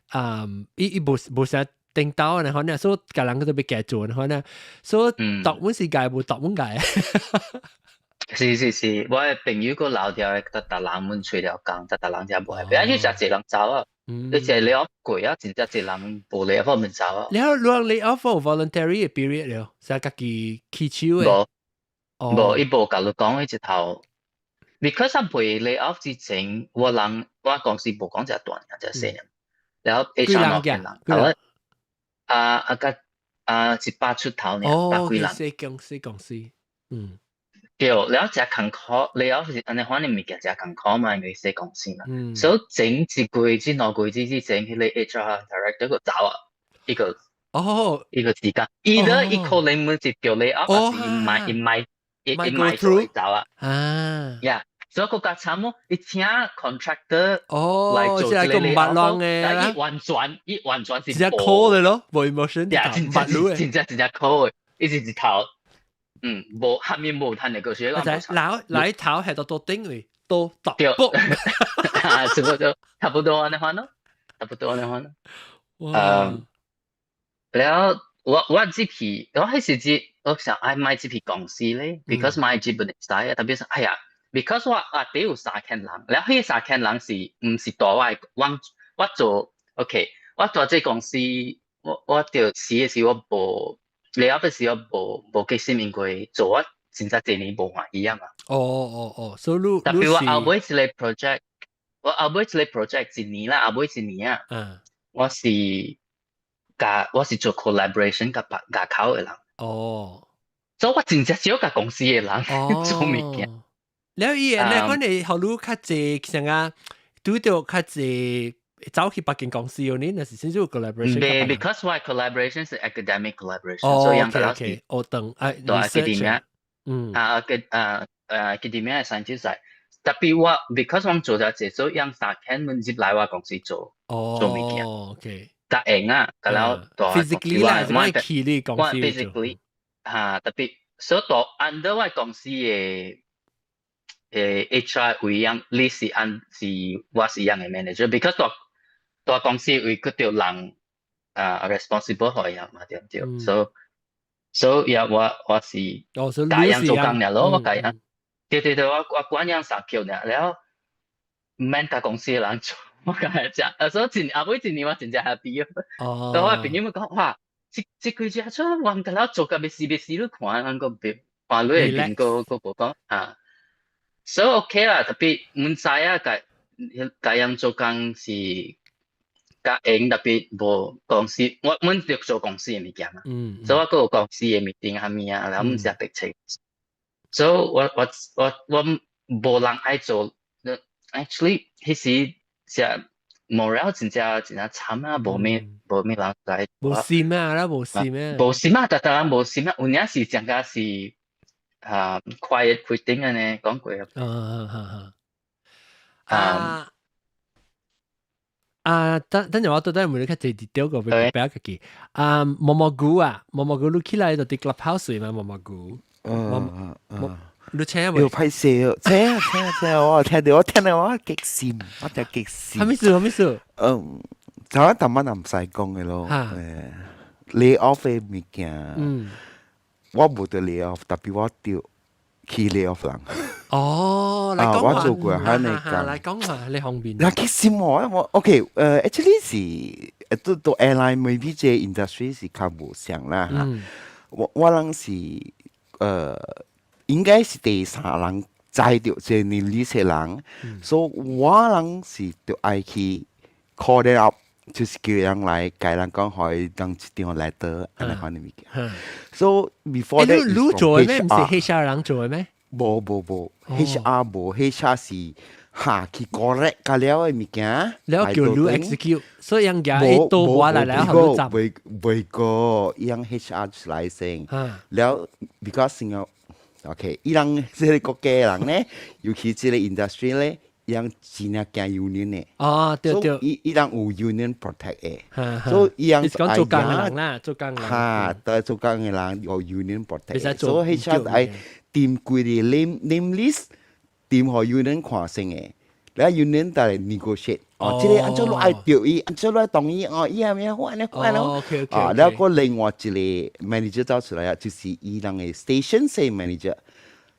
啊，伊無像頂刀啊，可能所以共人都欲加做，可能所以剁本是改無剁本改。是是是，我嘅朋友個老掉嘅，逐逐人們揣了工，逐逐人才無係，啊，就誠濟人走啊，你一個 lay off 過啊，真正濟人無 lay off 免走啊。你你 lay off voluntary 嘅 period 了，是家己起手嘅。無，無，伊無共你講彼一頭，because 啊未 lay off 之前，我人我公司無講誠大，誠細，然後 HR 人，啊啊啊個啊100出頭爾，百幾人。細公司公司，嗯。對，了誠艱苦，lay off 是按呢款的物件誠艱苦嘛，因為細公司嘛。所以前一個月至2個月之前，彼個 HR director 個走啊，一個一個時間，伊的伊可能毋是著 lay off，還是伊賣伊賣伊伊賣做走啊。啊，呀，所以閣較慘哦，伊請 contractor 來做這個 lay off，但伊完全伊完全是真正 cold 的咯，無 emotion，真正真正真正 cold 的，伊是一頭。嗯，無下面無談那個學講。來來頭係到到頂位，都對，啊，差不多，差不多按呢款咯，差不多按呢款咯。嗯，了我入去，我彼時節我想愛買入去公司咧，because 買入本使啊，特別是哎呀，because 我啊底有三千人，了彼三千人是毋是大我我我做，OK，我做這公司，我著死的時我無。你後時我無決心，因為做我真正這年無歡喜啊嘛。哦哦哦，所以你特別我後尾一個 project，我後尾一個 project 一年啦，後尾一年啊，我是共我是做 collaboration 共別外口的人。所以我真正少共公司的人做物件。了伊個你講你予你較濟像啊，拄著較濟走去別間公司哦，你那是先做 collaboration。 Because 我 collaboration 是 academic collaboration，所以 OK，我等啊，對 academia，啊個啊啊 academia 嘅 scientist，tapi 我 because 我做咗這，所以讓三間們入來我公司做做物件。較用啊，然後 physically 啦，我去你公司我 physically 嚇，特別所以到 under 我公司嘅HR 為樣，你是按是我是樣嘅 manager，because 大大公司會決定人啊 responsible 予樣嘛，對毋對？所所以我是共樣做工爾咯，我共樣，對對對，我管樣三票爾，了毋免共公司嘅人做，我共伊講，啊所以真後尾一年我真正 happy 哦。我朋友們講，哇，這這幾隻出我毋了做甲欲死欲死，你看咱閣別看你會面閣閣無講啊。所以 OK 啦，tapi 毋知影共共樣做工是較閒，特別無公司，我阮著做公司的物件嘛，所以我閣有公司的 meeting 啥物啊，然後阮是白冊，所以我無人愛做，actually 彼時是 morale 真正真正慘啊，無咩無咩人來，無心啊啦，無心啊，無心啊，逐逐人無心啊，有影是真正是啊，quiet quitting 按呢講過啊。啊啊啊！啊，等等陣我到底問你較濟啲個欲表家己。啊，毛毛菇啊，毛毛菇你起來就佇 clubhouse 嘛，毛毛菇。嗯嗯。你聽未？有歹勢哦，聽啊聽啊聽啊，我聽到我聽到我激心，我聽激心。啥物事？啥物事？嗯，就我淡薄仔毋使講嘅咯。誒，lay off 嘅物件，我無得 lay off，tapi 我著去 lay off 人。哦，來講我做過喺你講，來講下你方面。嗱，其實我 OK，actually 是都都 airline maybe 這 industry 是較無相啦嚇。我人是應該是第三人知著這年呢些人，所以我人是著愛去 call them up，就是叫人來，共人講予伊當一張 letter，按呢款的物件。So before that，你做的咩？毋是 HR 人做的咩？無無無，HR 無，HR 是哈去 correct 甲了的物件，了叫你 execute，所以人家一多話來來好雜。未未過，伊人 HR 出來先，了 because 成個 OK，伊人這個國家人咧，尤其這個 industry 咧，伊人真正驚 union 的。哦，對對。伊伊人有 union protect 的，所以伊人是講做工的人啦，做工人。哈，對，做工的人有 union protect，所以 HR 愛掂規個 name list，掂予 union 看先的，了 union 再來 negotiate。哦，這個按怎你愛著伊，按怎你愛同意哦，伊係咩好按呢款咯。啊，了閣另外一個 manager 走出來啊，就是伊人的 station 的 manager。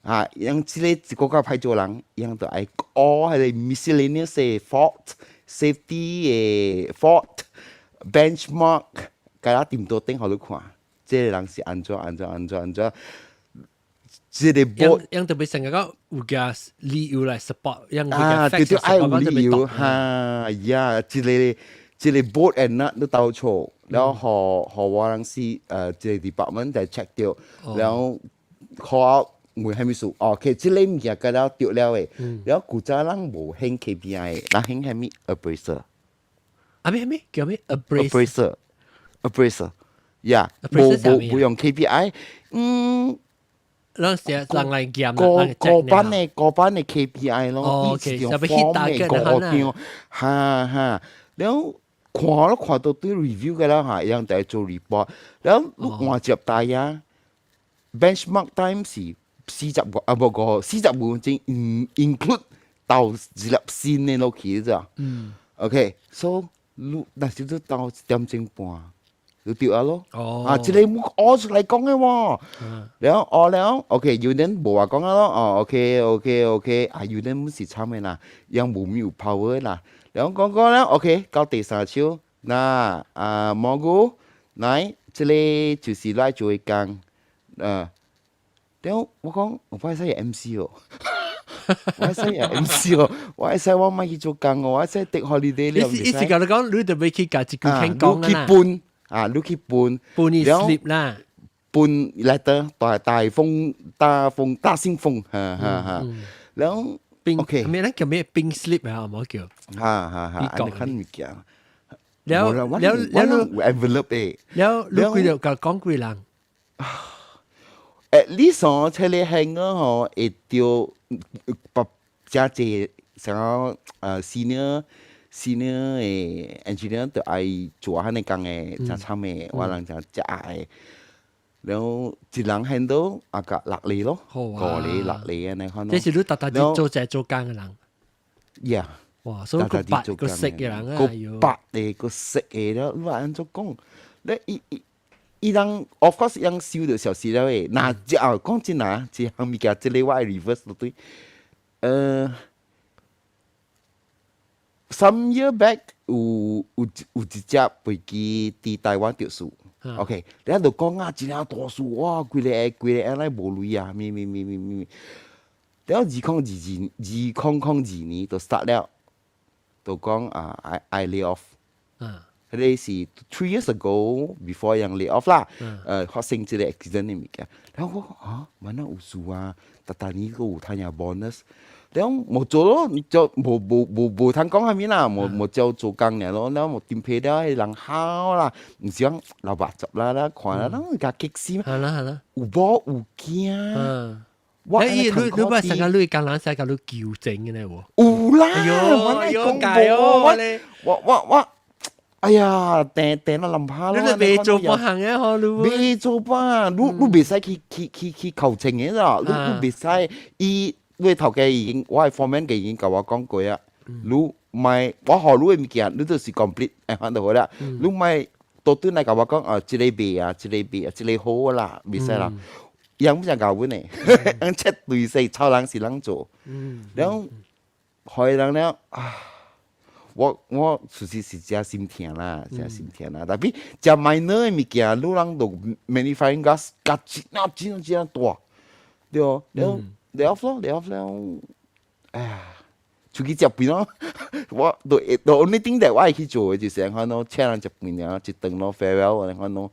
啊，樣這個一個較歹做人，樣就愛學彼個 miscellaneous 的 fault safety 的 fault benchmark，共咱掂到頂予你看，這個人是按怎按怎按怎按怎。這個樣樣特別成個有個理由來 support，樣啊，對對，愛有理由哈呀，這個這個 bolt and nut 都倒錯，了予予我人是這個 department 來 check 著，了 call out 問啥物事？哦，OK，這個物件共了著了的，了古早人無興 KPI，人興啥物 appraisal。啊咩咩叫咩 appraisal？appraisal，呀，無無無用 KPI，嗯。咱是人來驗，個個班的個班的 KPI 咯，哦，伊是用 form 的五張，哈哈，了看咯看到對 review 嘅啦嚇，樣就做 report，了你換接大呀，benchmark time 是45啊，無個45分鐘，include 到一粒線的落去咋？嗯，OK，so 你若是你到1點鐘半。就對啊咯，啊，這個冇學出來講的喎，了學了，OK，union 無話講啊咯，哦，OK，OK，OK，啊，union 是慘的啦，樣無咩有 power 啦，了講講了，OK，到第三手，那啊蘑菇，來，這個就是來做的工，了我講我會使 MC 哦，我會使 MC 哦，我會使我莫去做工哦，我會使 take holiday 了。意思講你講，你就欲去共一句肯講啦。你去搬啊，你去搬，搬你 slip 啦，搬 letter 大大風大風大信封，哈哈哈。然後 OK，咩咧叫咩 pink slip 啊？冇叫。哈哈哈，你看物件。了了了你 envelope 誒。了你幾條講幾人？ At least 哦，這個係我吼會著把真濟想要senior 的 engineer 就愛做彼個工的，真慘的，我人真食的。然後一人 handle 啊個六個咯，五個六個按呢款咯。這是你逐逐日做這做工的人。 Yeah。哇！所以閣捌閣識的人啊，閣捌的閣識的了，你按怎講？你伊伊伊人，of course 伊人收著消息了的。若之後講真啊，這項物件，這個我會 reverse 就對。Some year back 有有有一隻飛機佇台灣著事。OK，你喺度講啊，真正大事哇！規个規个 airline 無鐳啊，咩咩咩咩咩。了20222002年就 start 了，就講啊，愛愛 lay off。彼個是 3 years ago before 人 lay off 啦。發生這個 accident 的物件。了我啊，萬那有事啊？逐逐年閣有趁下 bonus。了無做咯，就無無無無通講啥物啦，無無照做工爾咯。了無點批了，彼人好啦，毋是講老八十啦啦，看啦，攏共激死。係啦係啦。有某有驚。我你你你不成日你工人使共你糾正的呢喎？有啦，哎呦，我講無，我我我，哎呀，定定到林下咯。你未做半項嘅嗬，你未做半，你你袂使去去去去求情嘅啦，你你袂使伊。你頭家已經，我的 foreman 已經共我講過啊，你莫我予你的物件，你就是 complete 會番就好啦。你莫倒轉來共我講啊，這個袂啊，這個袂啊，這個好啦，袂使啦。伊毋想教阮的，人切對勢，臭人是人做。了後，予人了啊，我我其實是誠心疼啦，誠心疼啦。Tapi 誠 minor 的物件，你人就 manufacturing gas 加真啊真真大。對，了 lay off 咯，lay off 了，哎呀，出去食飯咯。我 the only thing that 我會去做嘅就是按怎咯，請人食飯爾，一頓咯，farewell 按怎咯。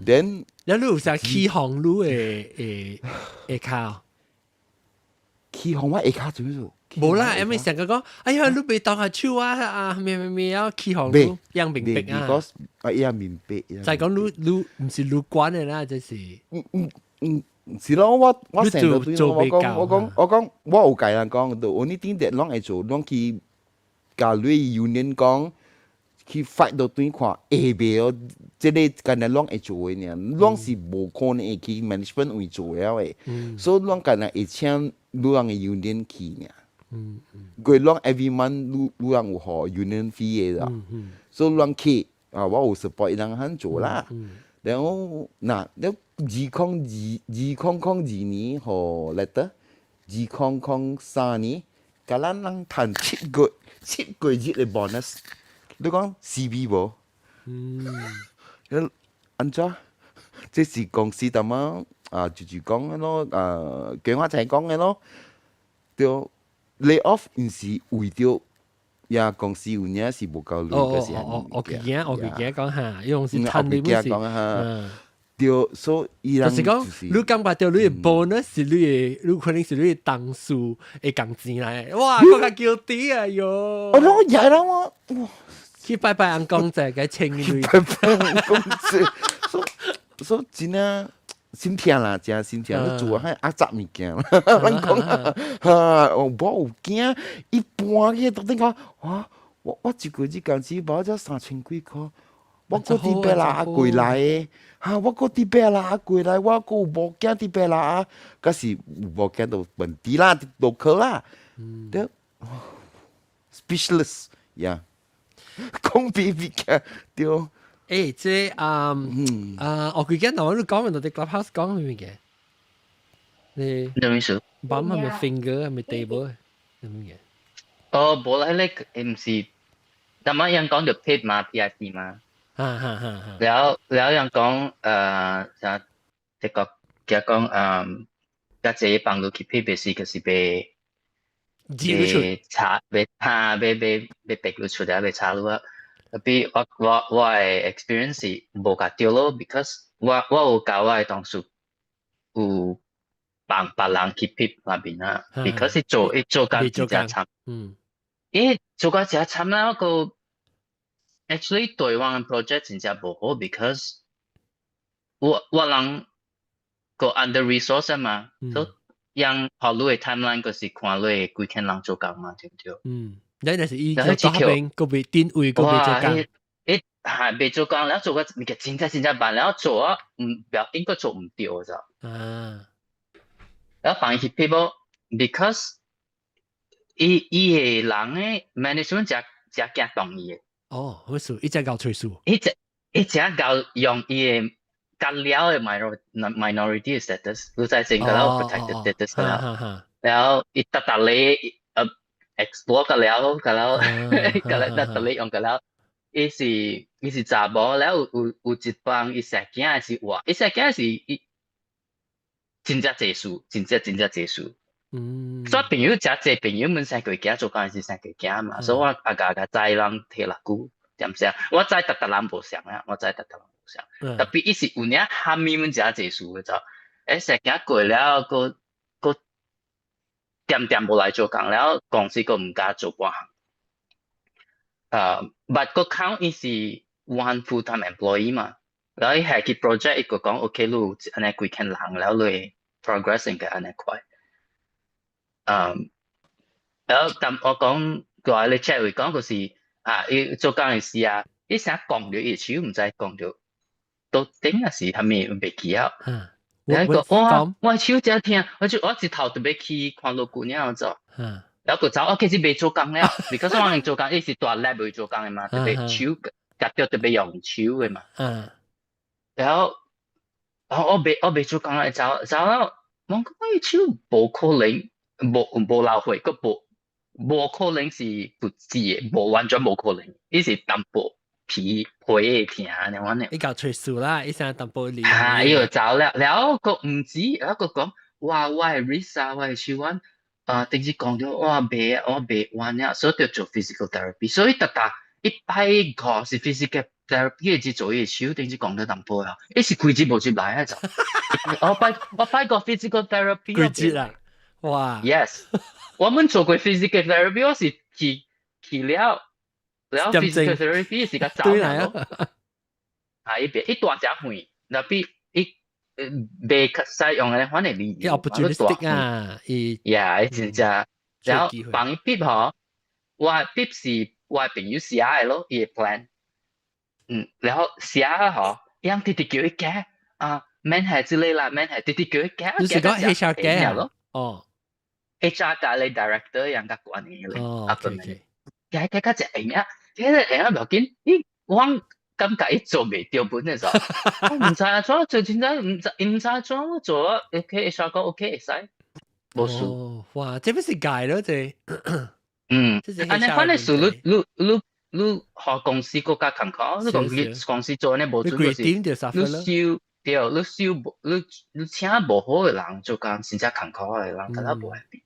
Then 你有啥起紅路的下跤？起紅我下跤做咩做？無啦，因為成個講，哎呀，你袂當下手啊啊，咩咩咩啊，起紅路樣明白啊。 Because 啊，樣明白。就係講你你毋是你管的啦，這是。嗯嗯嗯，是咯，我成日對我講，我講我講，我有共人講，the only thing that 攏會做，攏去共你 union 講，去 fight 到對看會袂哦，這个干焦攏會做的爾，攏是無可能會去 management 會做了的，所以攏干焦會請女人的 union 去爾。佢攏 every month 女女人有予 union fee 的啦，所以攏去啊，我有 support 伊人肯做啦。然後嗱，了2002，2002年予 letter，2003年，共咱人趁7個月的 bonus，你講 CB 無？嗯，按怎？這是公司淡仔啊，就是講的咯，啊，計我才講的咯，對，lay off 毋是為著呀公司有影是無夠錢，就是哦，我記得我記得講下，用是趁你本事，講下，對，所以伊人就是講，你感覺著你的 bonus 是你的，你可能是你的同事會共錢來，哇，閣較嬌滴啊喲！我攏也啦我，哇！去拜拜翁公仔，共清鐳。拜拜翁公仔，所所以真正心痛啦，真心痛。你做遐壓雜物件，咱講哈，我有驚，一搬去到頂講，哇！我一個月工資無才3000幾箍，我閣佇別啦過來的，哈！我閣佇別啦過來，我閣有某囝佇別啦，可是有某囝都本地啦，local 啦，對，speechless，呀，講比比較對。欸，這啊啊，我記得頭你講到啲 clubhouse 講咩嘅？你咩意思？ bump 係咪 finger 係咪 table 係咩嘅？哦，無啦，迄个毋是，逐擺人講著 PIP 嘛，PIP 嘛。哈哈哈哈。了了人講，啥？這個佢講，較濟幫你去 PIP 是就是被被查，被哈，被被被逼你出來，被查你啊。Tapi 我的 experience 是無共著咯，because 我有共我的同事有幫別人去 PIP 那邊啊，because 伊做甲真正慘，伊做甲真慘啦，個 actually 對我的 project 真正無好，because 我人個 under resource 嘛，所以人予你的 timeline 就是看你的幾千人做工嘛，對毋對？嗯。你若是伊做邊，閣袂定位，閣袂做工。伊還袂做工，了做個物件真正真正慢，了做啊，毋袂要緊，閣做毋著就。啊。了放伊去 people，because 伊个人的 management 誠誠驚動伊的。哦，啥事？伊誠𠢕揣數。伊誠𠢕用伊的甲了的 minority status，你知成個了 protected status 了。了伊逐逐個explore 個了，個了，個了，逐逐個用個了。伊是查某，了有一幫伊生囝是活，伊生囝是伊真正濟事，真正真正濟事。所以朋友誠濟朋友們生過囝做工是生過囝嘛，所以我阿共共知人提六久，點聲？我知逐逐人無相啊，我知逐逐人無相。Tapi 伊是有影蝦米們誠濟事的就，生囝過了，閣閣點點無來做工了，公司閣毋敢做半項。But 閣 count 伊是 one full time employee 嘛，然後伊下去 project 伊閣講 OK，你有按呢幾千人，了你 progress 應該按呢快。然後但我講過來你 chat 會講就是啊，伊做工的時啊，伊成日講著伊手毋知講著都頂抑是啥物袂記啊。然後講哇，我手誠疼，我就我一頭就欲去看老姑娘做。然後閣走，我開始袂做工了，because 我做工伊是蹛 lab 做工的嘛，特別手夾著特別用手的嘛。然後我袂做工了，走走了，我講伊手無可能，無流血，閣無可能是不止的，無完全無可能，伊是淡薄皮皮會疼按呢款的。伊𠢕揣數啦，伊成淡薄離。啊，伊就走了，了閣毋止，了閣講，我的 wrist 啊，我的手腕啊，頂次講到我袂我袂彎啊，所以就做 physical therapy。所以特特一擺個是 physical therapy 去做伊的手，頂次講到淡薄啊，伊是規節無接來啊就。我擺個 physical therapy。規節啊！哇！Yes，我們做過 physical therapy，我是去去了了 physical therapy 是較早咯。啊，伊別伊大隻血，那比伊袂使用的款的理由。 opportunistic 啊，伊呀，伊真正，然後幫伊 PIP 吼，我 PIP 是我朋友寫的咯，伊的 plan，然後寫吼，伊樣直直叫伊改啊，免係之類啦，免係直直叫伊改。你是講 HR 改咯？哦，HR 加你 director 樣較管的咧，哦，OK，改改較隻會啊，這個會啊，無要緊，伊我感覺伊做袂著本的時候，我毋知啊，怎做真正毋知，毋知怎做，OK，HR 講 OK 會使，無事。哇，這不是改咯，這。按呢反正是你你你你予公司閣較艱苦，你公司做呢無準就是你收對，你收無你你請無好的人做工，真正艱苦的人，敢若無 happy。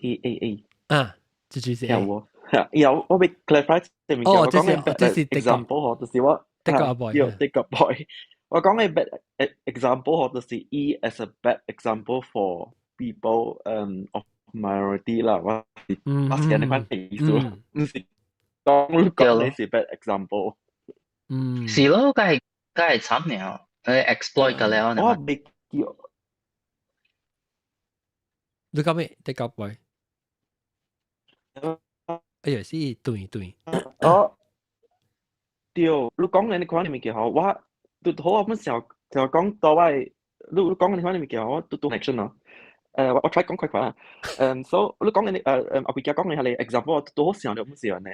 A A A 啊，這就是有喎，有我俾 clarify 這物件，我講嘅這是 example 嗬，就是我的個 boy，對，的個 boy。我講嘅 bad example 嗬，就是伊 as a bad example for people of minority 啦，我是我是按呢款意思，毋是講你講你是 bad example。是咯，梗係梗係慘了，誒 exploit 個了。我未叫。你講咩？的個 boy。哎呀，是對對。哦，對，你講嘅呢款物件吼，我拄好我本時候就講到我，你你講嘅呢款物件我拄拄 connection 咯。我 try 講快快啦。所以你講嘅呢阿貴家講嘅係你 example，我拄好想到本時候呢。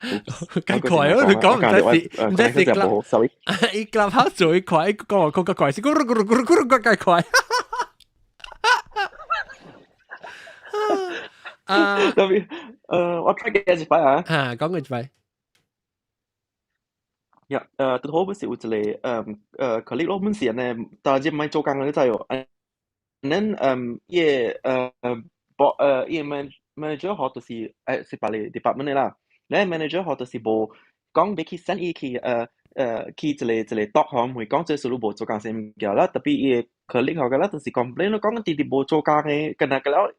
咁快哦！你講唔使是唔使是 sorry。伊 Clubhouse 做一快，講話講較快，是咕嚕咕嚕咕嚕咕嚕咕較快。啊，特別，我 try 嘅一擺啊。嚇，講一擺。呀，拄好本時有一個colleague 咯，本時呢，但係唔係做工嘅，你知哦。And then 伊個博伊個 manager 學就是是別個 department 的啦。咧 manager 學就是無講欲去 send 伊去去一個一個 talk 吼，唔會講這是你無做工啥物件啦。特別伊個 colleague 學個啦，就是 complain 咯，講直直無做工的，敢若個了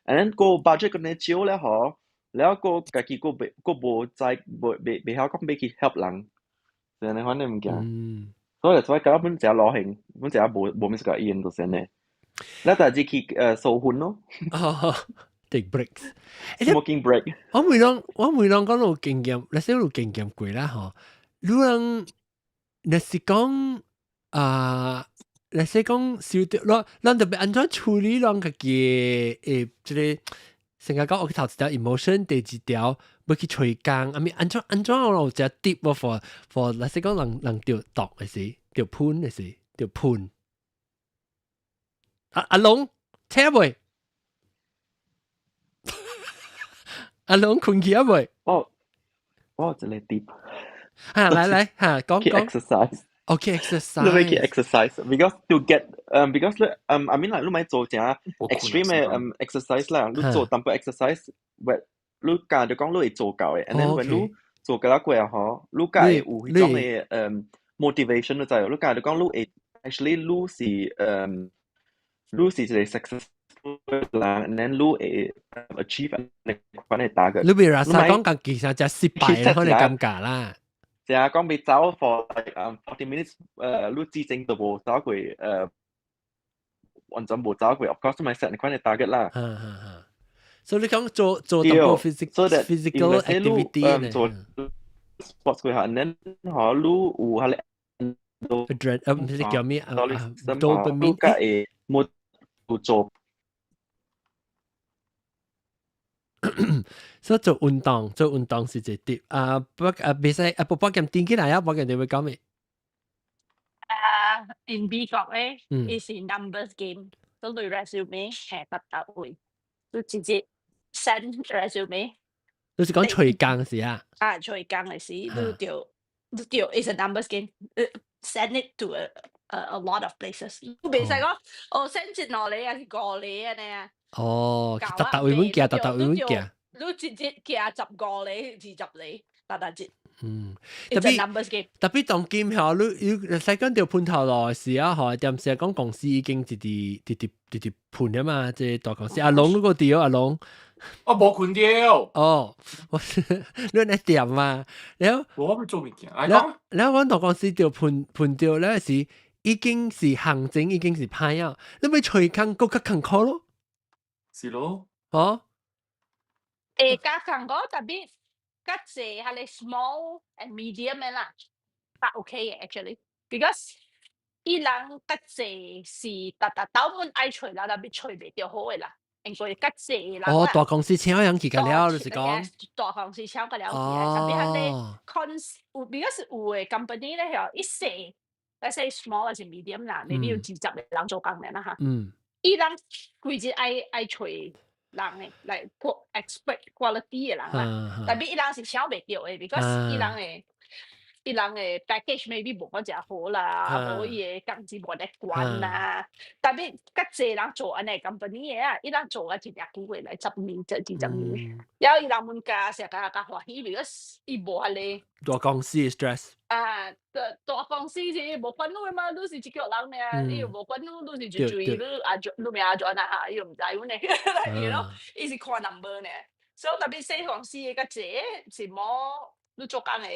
and then 個 budget 敢若少了吼，了個家己閣袂閣無知無袂袂曉講欲去 help 人，是按呢款的物件。所以所以感覺本誠老興，本誠無無物事共伊因就是按呢。咱大致去收薰咯。哦，take breaks。 Smoking break。我每當講有經驗，你說有經驗過啦吼。你人若是講啊，若是講受到，咱特別按怎處理咱家己這個，成日講我頭一條 emotion，第二條欲去揣工，啊咪按怎按怎我有一個 tip 無 for 若是講人人著毒的時，著噴的時，著噴。阿阿龍聽未？阿龍睏去啊未？我我有一個 tip。嚇，來來嚇，講講。 exercise。 Okay, exercise. 你欲去 exercise because to get because 你 I mean like 你莫做誠 extreme 的 exercise 啦，你做淡薄 exercise，喂，你敢就講你會做到的，and then when 你做過了過後，你才會有彼種的motivation 你知無？你敢就講你會 actually 你是你是一個 successful 人，and then 你會 achieve 那款的 target。你別話講講其實就失敗可能尷尬啦。成日講欲走 for like 40 minutes，你之前都無走過，完全無走過，of course 咪 set 那款的 target 啦。哈哈哈。所以你講做做淡薄 physical activity 呢？做 sports 過下，and then 嗬，你有彼個 adren 唔是叫咩啊？dopamine 你才會冇有做。所以做運動，做運動是一個 tip 啊！不啊，袂使啊，不保劍點起來啊，保劍你會講咩？啊，in 美國咧，伊是 numbers game，都類 resume 係不到位，你直接 send resume。就是講揣工是啊？啊，揣工的時，你就你就 is a numbers game，send it to a a lot of places。你袂使講哦，send 一兩個還是五個按呢啊？哦，逐逐位阮行，逐逐位阮行。你一日行15個、20個，逐逐日。特別 numbers game。特別當今吼，你使講著噴頭路時啊，吼，點時講公司已經直直直直直直噴啊嘛，這大公司。阿龍嗰個掉阿龍，我無困掉。哦，我你來點嘛？然後我欲做物件，來講。然後阮大公司著噴噴掉咧是已經是行情已經是歹啊，你欲揣工閣較艱苦咯。是咯。哦。會較艱苦，特別較濟係 small and medium 的啦，較 OK 嘅 actually，because 伊人較濟是逐逐斗門愛揣啦，特別揣袂著好嘅啦，因為較濟人哦，大公司請人去個了，就是講。大公司請個了去，特別係咧 cons 有，because 有嘅 company 咧，嗬，伊細，let's say small 還是 medium 啦，maybe 有20個人做工嘅啦嚇。伊人規日愛愛揣人嘅，來 expert quality 嘅人啦，特別伊人是請袂著嘅，because 伊人的 package maybe 無講誠好啦，無伊的工資無咧懸啦。特別較濟人做按呢 company 的啊，伊人做啊真正久的來10年、這20年，了伊人們家成較較歡喜，because 伊無遐個大公司的 stress。啊，大大公司是無管你的嘛，你是一個人爾，伊又無管你，你是一追你阿怎，你名阿怎啊哈，伊又毋知阮的，you know，伊是看 number 爾。所以特別細公司的較濟是無你做工的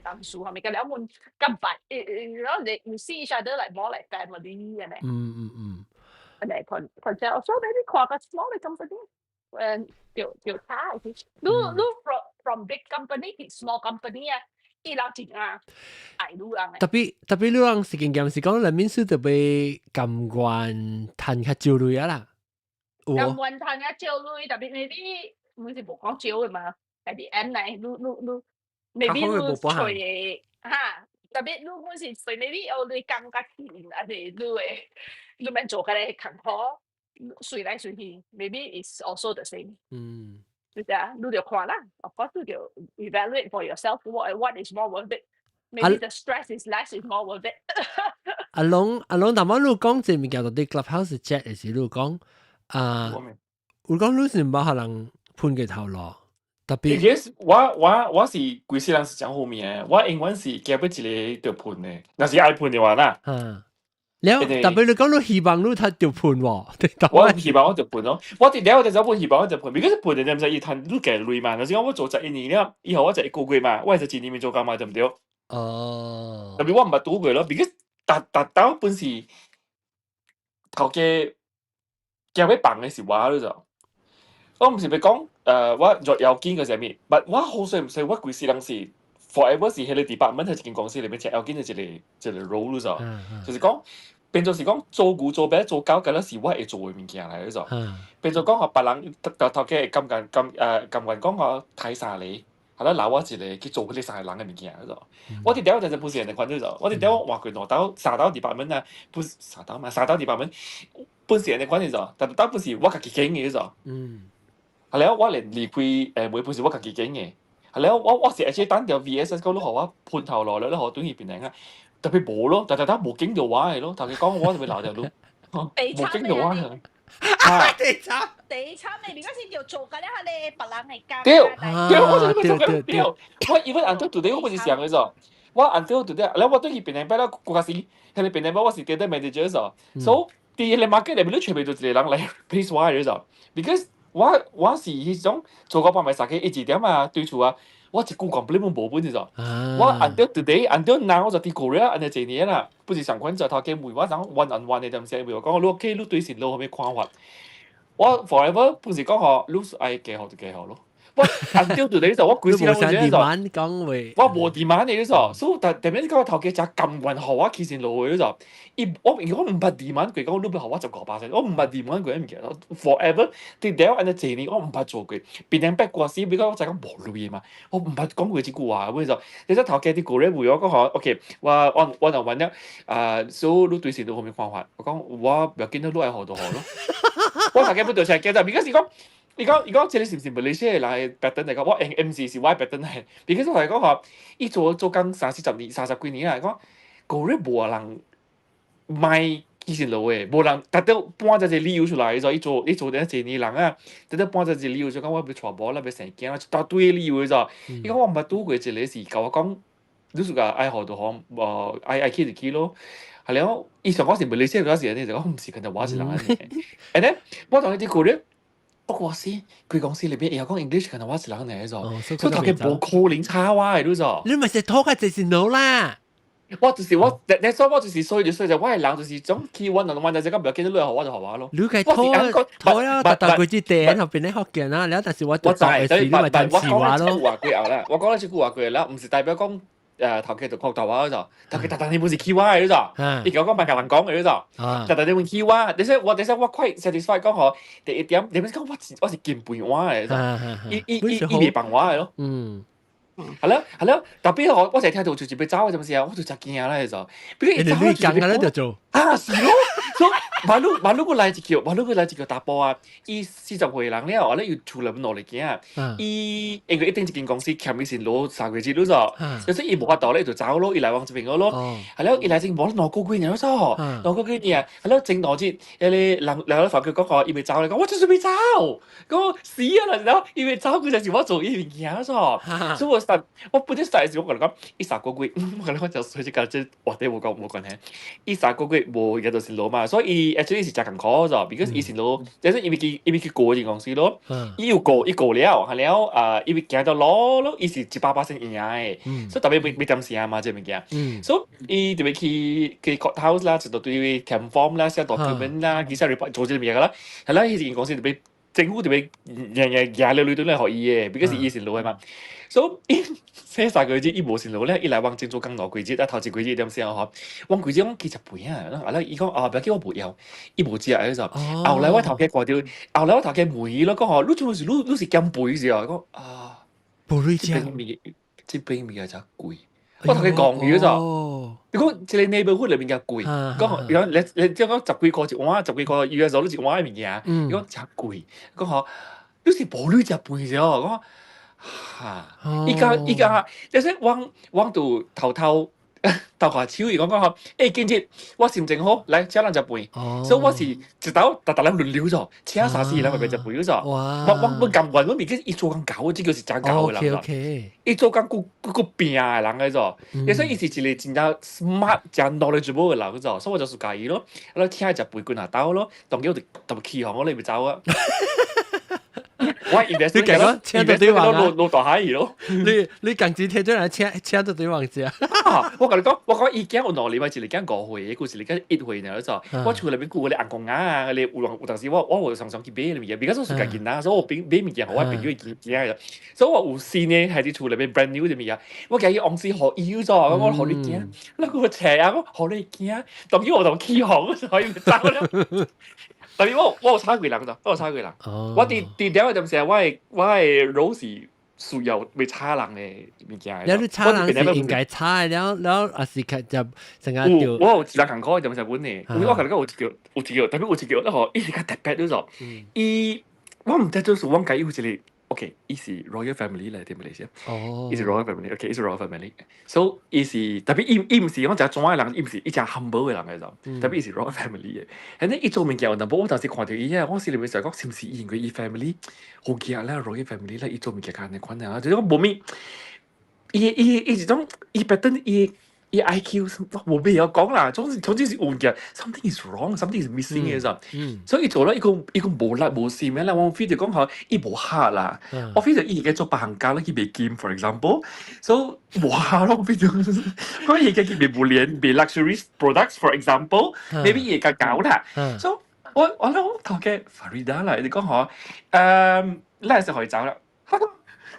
同事，係咪？甲了阮較捌，然後你 you see each other like more like family 按呢。按呢看看者，所以你看個 small 的 company，對對差去。你 from big company 去 small company 啊，伊人真啊愛你人的。特別特別你人是經驗是講，人面是特別甘願趁較少鐳啊啦。甘願趁較少鐳，特別 maybe 毋是無講少的嘛，at the end 來，你 maybe 你揣的哈，特別你阮是揣 maybe 哦，你感覺錢，還是你會你免做較個艱苦，隨來隨去，maybe it's also the same。就是啊，你就看啦，of course 你就 evaluate for yourself what is more worth it。Maybe the stress is less is more worth it。阿龍阿龍，頭先你講這物件到底 Clubhouse chat 的時，你講啊，有講你是無可能噴個頭路，特別。 Yes，我是規世人是誠好命的，我永遠是夾欲一个著噴的，若是愛噴的話啦。嗯。了，特別你講你希望你較著噴喎，我希望我著噴咯，我佇了就走本希望我著噴，如果是噴的，你毋知伊趁愈加鐳嘛，若是講我做11年了，以後我十一個月嘛，我會使一年面做工嘛，對毋對？哦。特別我毋捌拄過咯，because 逐逐兜本是頭家驚欲放的是我你知無？我毋是欲講，我若要緊個啥物，but 我好勢毋勢，我規世人是 forever 是彼個 department 喺一間公司裏面，誠要緊的一個一個 role 你知無？就是講變做是講做牛做馬做狗，敢若是我會做的物件來，你知無？變做講予別人頭頭家會感覺感感覺講予刣三個，係啦，留我一個去做彼個三個人的物件，你知無？我佇了就不是按呢款，你知無？我佇了換過兩兜、三兜 department 啊，不是三兜嘛，三兜 department 本是按呢款，你知無？但兜本是我家己揀的，你知無？係了，我連離開袂本是我家己揀的。係了，我是而且等著 VS 講你予我噴頭路了，你予我轉去檳城啊，特別無咯，但但無揀著我的咯，頭家講我就欲留著你，無揀著我的。地慘，地慘你而家先叫做緊咧，係你別人係教。對，對，我就做緊對，我 even until today 我不是想的咾，我 until today，了我轉去檳城擺了，國家是，彼个檳城擺我是 data manager 咾，所以佇彼個 market 內面你揣袂著一個人來 replace 我的咾，because 我是彼種做到半暝三更一二點啊，對厝啊，我一句 complaint 攏無本是咾。我 until today until now 就佇 Korea 按呢濟年啦，不是上款就頭家問我講 one on one 的點先，問我講你 OK 你對線路啥物看法？我 forever 不是講吼，你愛加予就加予咯。我 until today 就我規世人我無講話，我無 demand 的你咾，所以但特別講頭家誠甘願予我起薪落的你咾，伊我我毋捌 demand 過講你欲予我15%，我毋捌 demand 過物件，forever 佇了按呢濟年我毋捌做過，變成八卦死，比較我知講無鐳嘛，我毋捌講過這句話，阮說，你說頭家佇個咧問我講吼，OK，我我我就問了，啊，所以你對線路啥物看法？我講我無要緊，你愛予就予咯。我頭家不就出來講，because 是講。伊講伊講，這个是毋是馬來西亞人的 pattern 來講？我 M M 是是我的 pattern 來，because 我來講吼，伊做做工三四十年、三十幾年啦，講個月無人賣起先路嘅，無人特登搬咗一個理由出來，就伊做伊做咗一年人啊，特登搬咗一個理由就講我欲娶某啦，欲生囝啦，一大堆理由就，伊講我毋捌拄過一個是共我講，你自家愛好就好，無愛愛去就去咯。係了，伊上講是馬來西亞嗰時，就講毋是，可能我是人安呢。And then 我同伊啲講咧，不過是規公司裏邊會曉講 English，可能我一人呢就，所以頭家無可能炒我嘅，你就。你咪是拖較濟是 no 啦。我就是我，你所以我就是所以就所以就我係人就是種去揾人揾就這個唔要見到你學我就學我咯。你計拖拖啦，特特佢啲地後邊咧學見啦，了但是我我知，所以你咪暫時話咯。我講句話啦，我講咗這句話過啦，毋是代表講頭家就擴大話就，頭家特特你本是起我嘅就，伊講講別個人講嘅就，特特你會起我，你說我你說我 quite satisfied 講嗬，第一點，你咪講我是金飯碗嘅就，伊伊伊伊未放我嘅咯。係咯係咯，特別我成日聽到就是欲走嘅陣時啊，我就真驚啦就，比如你你講嘅咧就做啊是咯，所以馬路馬路過來一叫，馬路過來一個查埔啊，伊40歲人了，後來又厝內面落嚟囝，伊因為一定一間公司欠伊是攞3個月咯就，就是伊無法度咧就走咯，伊來往這邊咯，係了，伊來先無2個月爾咯，2個月爾，係了，前兩日，彼個人人發覺講講伊欲走咧，講我就是欲走，講死啊啦，然後伊欲走，佢就是我做伊物件咯，所以我實我本身實時我共你講，伊三個月，我共你講就隨時甲這話題無講無關係，伊三個月無伊就是攞嘛，所以伊 actually 是誠艱苦咗，because 伊是攞，就是因為佢因為去過一間公司咯，伊有過伊過了，係了啊，伊會行到攞咯，伊是100%贏的，所以特別未未點聲嘛，這物件，所以伊特別去去 court house 啦，一大堆填 form 啦，寫 document 啦，其實 report 做這物件啦，係啦，彼間公司特別政府特別日日舉了鐳轉來予伊的，because 伊是老的嘛。所以伊寫3個月伊無辛勞咧，伊來往前做工2個月，啊頭一個月點寫吼，往幾日講去食飯啊，啊咧伊講啊，不要緊我無枵，伊無食的時候，後來我頭家看著，後來我頭家問伊咯，講吼，你做是你你是減肥是啊？講啊，無鐳食，這邊物件誠貴，我頭家講伊就，你講這個 neighborhood 內面較貴，講伊講你你即講十幾箍一碗，十幾箍 US dollar 一碗的物件，伊講誠貴，講吼，你是無鐳食飯是哦？講。哈！伊家伊家，就是我我就偷偷偷下手，伊講講吼，欸，今日我心情好，來請人食飯，所以我是一晝逐逐人輪流咗，請三四人咪食飯咗。我我我甘願，我咪記伊做工𠢕，這個是真𠢕的人咯。伊做工閣閣閣拼的人個咗，所以伊是一個真正 smart、真 knowledgeable 的人咗，所以我就喜歡伊咯。啊，請伊食飯滾下兜咯，當然我就特別起哄我你袂走啊。我 invest 你講請到對方啊，落大海咯。你你共子聽咗人請請到對方食。我共你講，我講伊囝有2禮拜，一個囝5歲，一個是一個1歲爾就。我厝內面顧嗰啲紅公仔啊，嗰啲有有當時我我有常常去買物件，比較說是家己拿，所以我買買物件，予我朋友囝囝所以我有新的還佇厝內面 brand new 的物件，我今日往時予伊咗，我予你驚，那個斜啊，我予你驚，當然我就起哄，所以走了。特別我我有炒過人咋，我有炒過人。我佇佇了個陣時，我的 role 是需要欲炒人的物件。了你炒人是應該炒的，了了也是較就成個就。我有一個艱苦的，就是阮的，因為我共你講有一個有一個，特別有一個，那吼伊是較特別的咯。伊我毋知做事，阮家有一個，OK，伊是 royal family 來佇馬來西亞。伊是 royal family，OK，伊是 royal family。So 伊是特別伊伊毋是講誠怎的人，伊毋是伊誠 humble 的人來就，特別伊是 royal family 的。反正伊做物件有淡薄，我當時看著伊啊，我心裡面想講，是毋是因為伊 family 好驚咧 royal family 咧，伊做物件較按呢款啊，就是講無物，伊伊伊一種伊 pattern 伊伊 IQ 我無必要講啦，總之總之是有物件，something is wrong，something is missing 嘅就，所以伊做了伊講伊講無力無心的啦，我 feel 就講吼，伊無學啦，我 feel 就伊應該做別項工咧去賣金，for example，so 無學咯，我 feel 就，講伊應該去賣無連賣 luxury products，for example，maybe 伊會較𠢕啦，so 我我諗頭家 Farida 啦，你講吼，誒，咱會使予伊走啦，他講，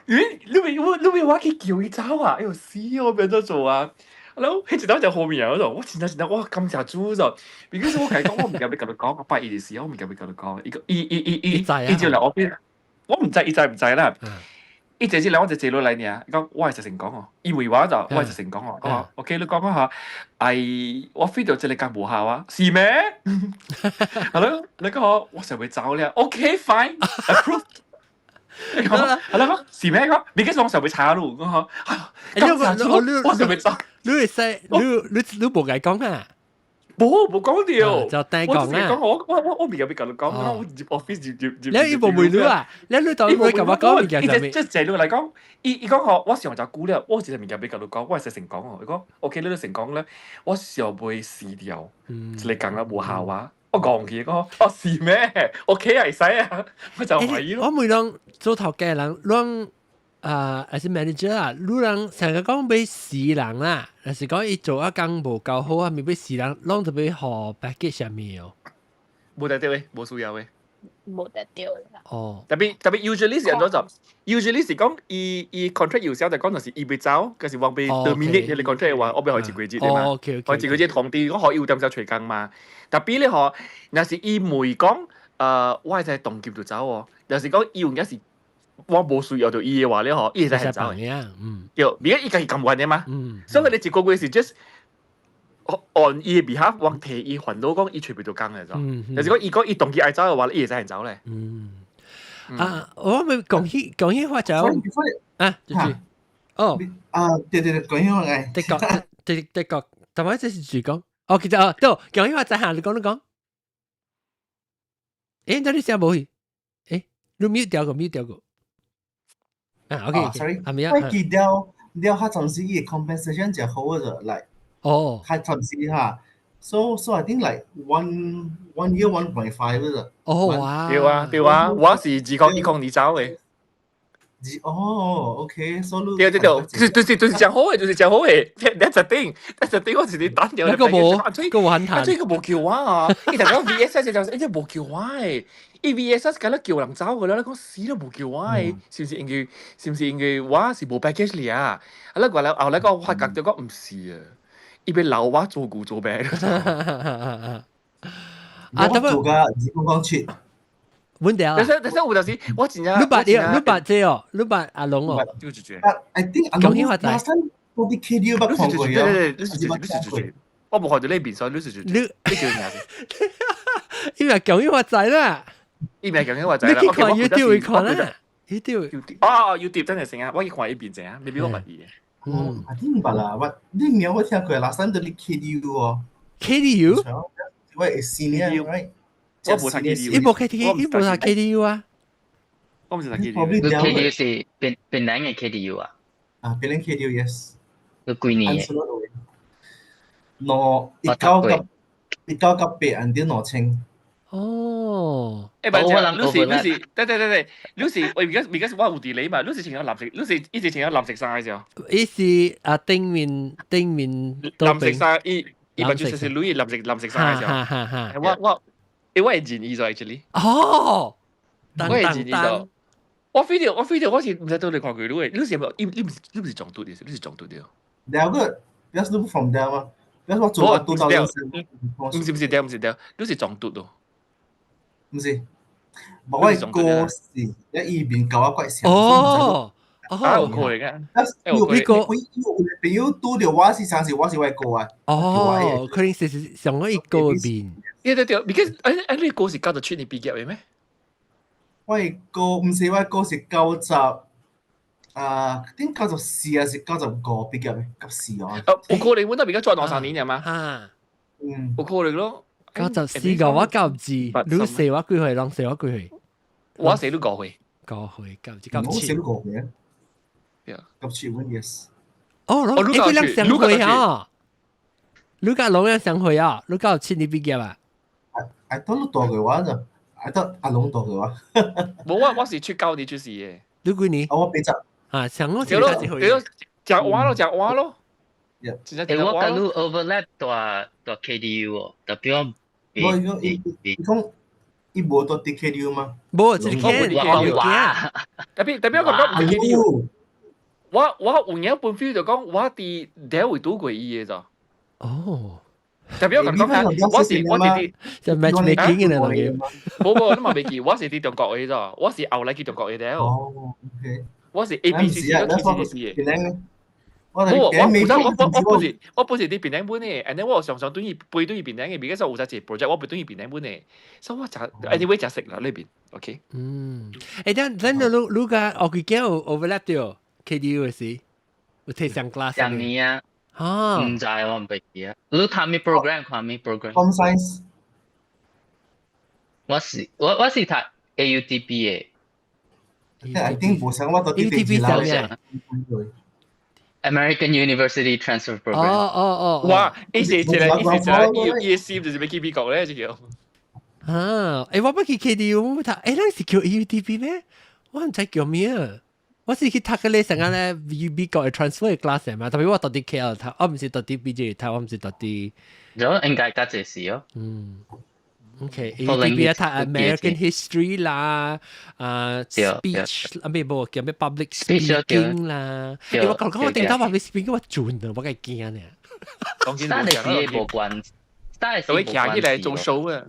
咦，你咪我你咪我去叫伊走啊？哎喲死哦，變做做啊！然後彼一道就好面嗰度，我真正真正我感謝主就，because 我共伊講，我毋敢欲共你講，我拜一的時候我毋敢欲共你講，伊個伊伊伊伊伊就來我邊，我毋知伊知毋知啦。伊坐進來我就坐落來爾，伊講我會直成講哦，伊問我就我會直成講哦，講 OK 你講講下，哎，我 feel 到這個工無效啊，是咩？係咯，你講我想欲走了，OK fine approve。你講係啦，講是咩講？because 我想欲炒你，講你我想欲走，你會使你你你無共講啊？冇冇講掉，就單講啦。講我未有俾佢講，我入 office 入入入。你伊無問你啊？你你當你咁我講物件啥物？即係你嚟講，伊伊講我我上就估了，我一個物件欲共你講，我會使成講哦。伊講 OK，你都成講咧，我想袂死掉，一個講啦無效啊。我講佢講，哦是咩？OK 啊，會使啊，我就懷疑咯。我問人做頭家人，攏啊，還是 manager 啊，你人成日講欲死人啦，若是講伊做啊工無夠好啊，咪欲死人，攏就欲予 package 啥物哦。無得對嘅，無需要嘅。無得對啦。哦。特別特別 usually 是按怎就，usually 是講伊伊 contract 有效就講就是伊欲走，就是話欲 terminate 彼個 contract 嘅話，我欲予一個月嘅嘛。予一個月通知，講予伊有點子揣工嘛。特別咧嗬，若是伊問講，我會使當急就走哦。若是講伊有影是我無需要到伊嘅話咧嗬，伊會使走嘅。對，而家伊家己甘願嘅嘛。所以你一個月是 just on 伊嘅 behalf，我替伊煩惱講伊揣袂著工嘅啫。就是講伊講伊當機愛走嘅話，伊會使走咧。嗯。啊，我咪講起講起話就啊，就是哦，啊，對對對，講起話嘅，的確，的的確，但係這是住講，哦，其實哦，對，講起話就行，你講你講，誒，那你寫無去？誒，你 mute 掉個 mute 掉個，啊，OK，，sorry，係咪啊？我記得了，佢暫時伊 compensation 就好嘅，like，佢暫時哈，so I think like one year 1.5 嘅。哦，哇！對啊對啊，我是2010年走嘅。哦，OK，so 對對對，就是就是就是真好嘅，就是真好嘅。That's the thing，that's the thing，我是你單掉。那個無，個無很談。這個無叫我啊！伊頭講 VSS 就係，伊無叫我誒。伊 VSS 敢若叫人走嘅啦，你講死都無叫我誒，是毋是因為是毋是因為我是無 package 嚟啊？啊，你過來後來講發覺就講毋是啊，伊欲留我做牛做馬。啊，我做甲2007。穩掉。但是但是有陣時我真正你捌你捌這哦，你捌阿龍哦。 I think 阿龍那陣我啲 KDU 捌看過啊。對對對，你是你是你我無看到你面，所以你是你你叫名字。伊咪講伊話仔啦。伊咪講伊話仔啦。你去看 YouTube 會看啦。YouTube。哦，YouTube 真係成啊！我去看伊面者啊，maybe 我捌伊。嗯，I think 捌啦，我你名我聽過，last time 都佇 KDU 哦。 KDU？我係 senior right？我無讀 KDU。伊無 KDU，伊無讀 KDU 啊。我毋是讀 KDU。你 KDU 是檳檳榔的 KDU 啊？啊，檳榔 KDU yes。你幾年嘅？兩1998按啲2000。哦。誒，唔係，你是你是，對對對對，你是，我 because 我有 delay 嘛，你是穿咗藍色，你是一直穿咗藍色衫嘅時候。伊是啊，頂面頂面藍色衫，伊伊咪就是女藍色藍色衫嘅時候。哈哈哈！我我，誒，我會認伊咗 actually。哦，我會認伊咗。我 feel 到我 feel 到我是毋知倒嚟看過你嘅，你是咪？你你毋是你毋是中毒的，你是中毒的。兩個，表示你 from there 嗎？表示我做到到毋是毋是對，毋是對，你是中毒咯。毋是，無我哥是一伊面交我怪像。哦，啊，有可能啊。你個朋友拄著我是相信我是我哥啊。哦，可能是上我一個面。對對對，because 誒誒，你哥是97年畢業的咩？我哥毋是，我哥是九十啊，頂94還是95畢業的？94哦。啊，有可能阮都比較早兩三年爾嘛。啊，嗯，有可能咯。94個我92，你細我幾歲？攏細我幾歲？我細你5歲。5歲，9297。我細你5歲啊。對啊。97阮 yes。哦，你兩相歲啊？你佮龍樣相歲啊？你97年畢業啊？ I thought 你大過我咋？I thought 阿龍大過我。無我我是79年出世的。你幾年？我80。啊，像我對咯，對咯，食碗咯，食碗咯。誒，我佮你 overlap 蹛蹛 KDU 哦，特別我。我講伊伊講伊無蹛佇 KDU 嗎？無，這是 K，我講話。特別特別我感覺毋是 KDU。我我有影本 feel 就講我佇第一位拄過伊的咋。哦。特別我講講，我是我是佇就 matchmaking 嘅啦，無無，你嘛袂記，我是佇中國的咋，我是後來去中國的了。哦，OK。我是 A B C C 到 T C C 的。我我我我我我本是我本是佇檳榔本的，and then 我常常轉去飛轉去檳榔的，because 有陣時 project 我飛轉去檳榔本的，所以我食 anyway 食食啦裏邊，OK。嗯，誒，等等你你佮我幾驚有 overlap 著 KDU 的時，有提上 class 上年啊，啊，毋知我毋記啊。你讀咩 program？看咩 program？ Com science。我是讀 AUTP 嘅。 I think 無想我到底 AUTP 啥物？American University Transfer Program。哦哦哦，哇！意思一個，伊伊心就是欲去美國咧，這個。啊！欸，我欲去 KDU，我讀，欸，咱是叫 AUTP 咩？我毋知叫咩啊！我是去讀個咧，成個咧美國嘅 transfer class 嘛，特別我到佇 KL 讀，我毋是到佇 PJ 讀，我毋是到佇。咗應該較濟時哦。嗯。OK，AUTP 啊，讀 American History 啦，啊 speech 啊咩無叫咩 public speaking 啦。欸，我講講我頂到 public speaking 我準啊，我該驚呢。當然但係無關，但係會徛起來做 show 啊。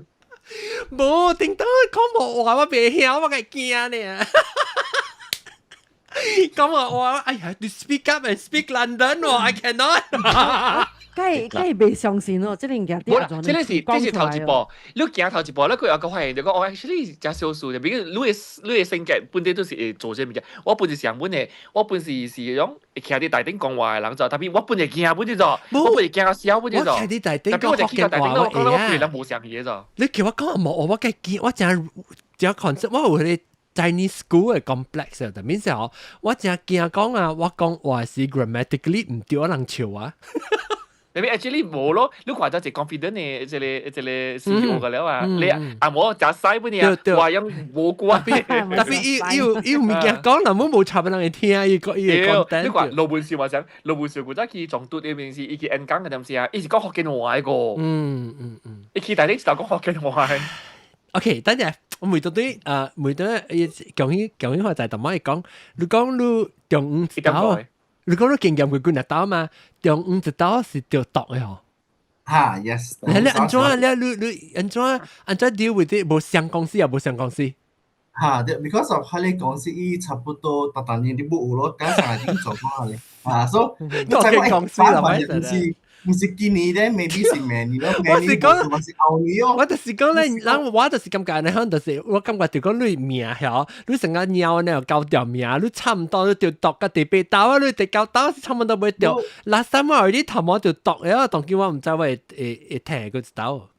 無頂到講無話我袂曉，我該驚呢。講我哎呀，你 speak up and speak London 喎，I cannot。梗係梗係未相信咯，這個物件。無啦，這個是頭一步，你行頭一步，你佢有個發現就講，哦，actually 真少數，就比如你的性格本身都是會做這物件。我本是上本的，我本是是種會徛佇台頂講話的人就，特別我本會驚本就，我本會驚到死本就。我徛佇台頂講福建話，我講我人無相嘢就。你叫我講無，我梗驚，我真真 concept，我有彼個 Chinese school 的 complex 啊，但面是吼，我真驚講啊，我講話是 grammatically 毋對，人笑啊。你 actually 無咯，你看咗一 confident 的這個 CEO 個了啊，你啊無食屎本啊，話樣無關。特別伊有物件講，人冇無插人會聽，伊個伊個講。你看羅文秀嘛講，羅文秀古早去總督那邊是伊去演講嘅陣時啊，伊是講福建話個。伊去大陸就講福建話。 OK，等陣我每到對啊，每對伊講起講起話就係同我講，你講你中午一道。你講你經驗過幾若道嘛？中午一道是著毒的吼。哈，yes。你按怎你你你按怎按怎 deal with it？無相公司也無相公司。哈，because of 佢哋公司伊差不多逐逐年都冇有咯，加上已經做過咧。啊，所以都係公司啦，唔是今年咧，maybe 是明年咯。我是講，我是後年哦。我就是講咧，人我就是感覺咧，可能就是我感覺就講你命曉，你成個貓呢交條命，你差唔多你就毒個第八刀啊，你第九刀是差唔多袂著。垃圾我你頭毛就毒了，當今我毋知我會聽個一刀。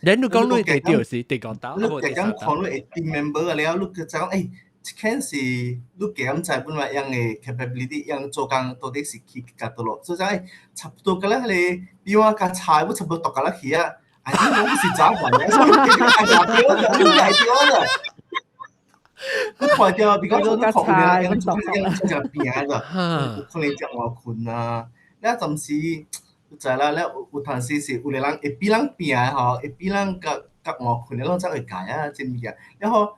連你講你第掉是第五刀。你加減看你 team member 了，你就講欸，這件是你加減知本來樣的 capability，樣做工到底是去較倒落，所以講欸，差不多個咧，彼個比我較差，我差不多讀個咧去啊。哎，我不是早晚的，所以你愛對，你愛對啦。你看到，比較你看有個人做樣做只病個，有可能食外困啊。你暫時知啦，你有當時是有個人會比人病吼，會比人較較外困的，攏才會改啊，這物件。然後，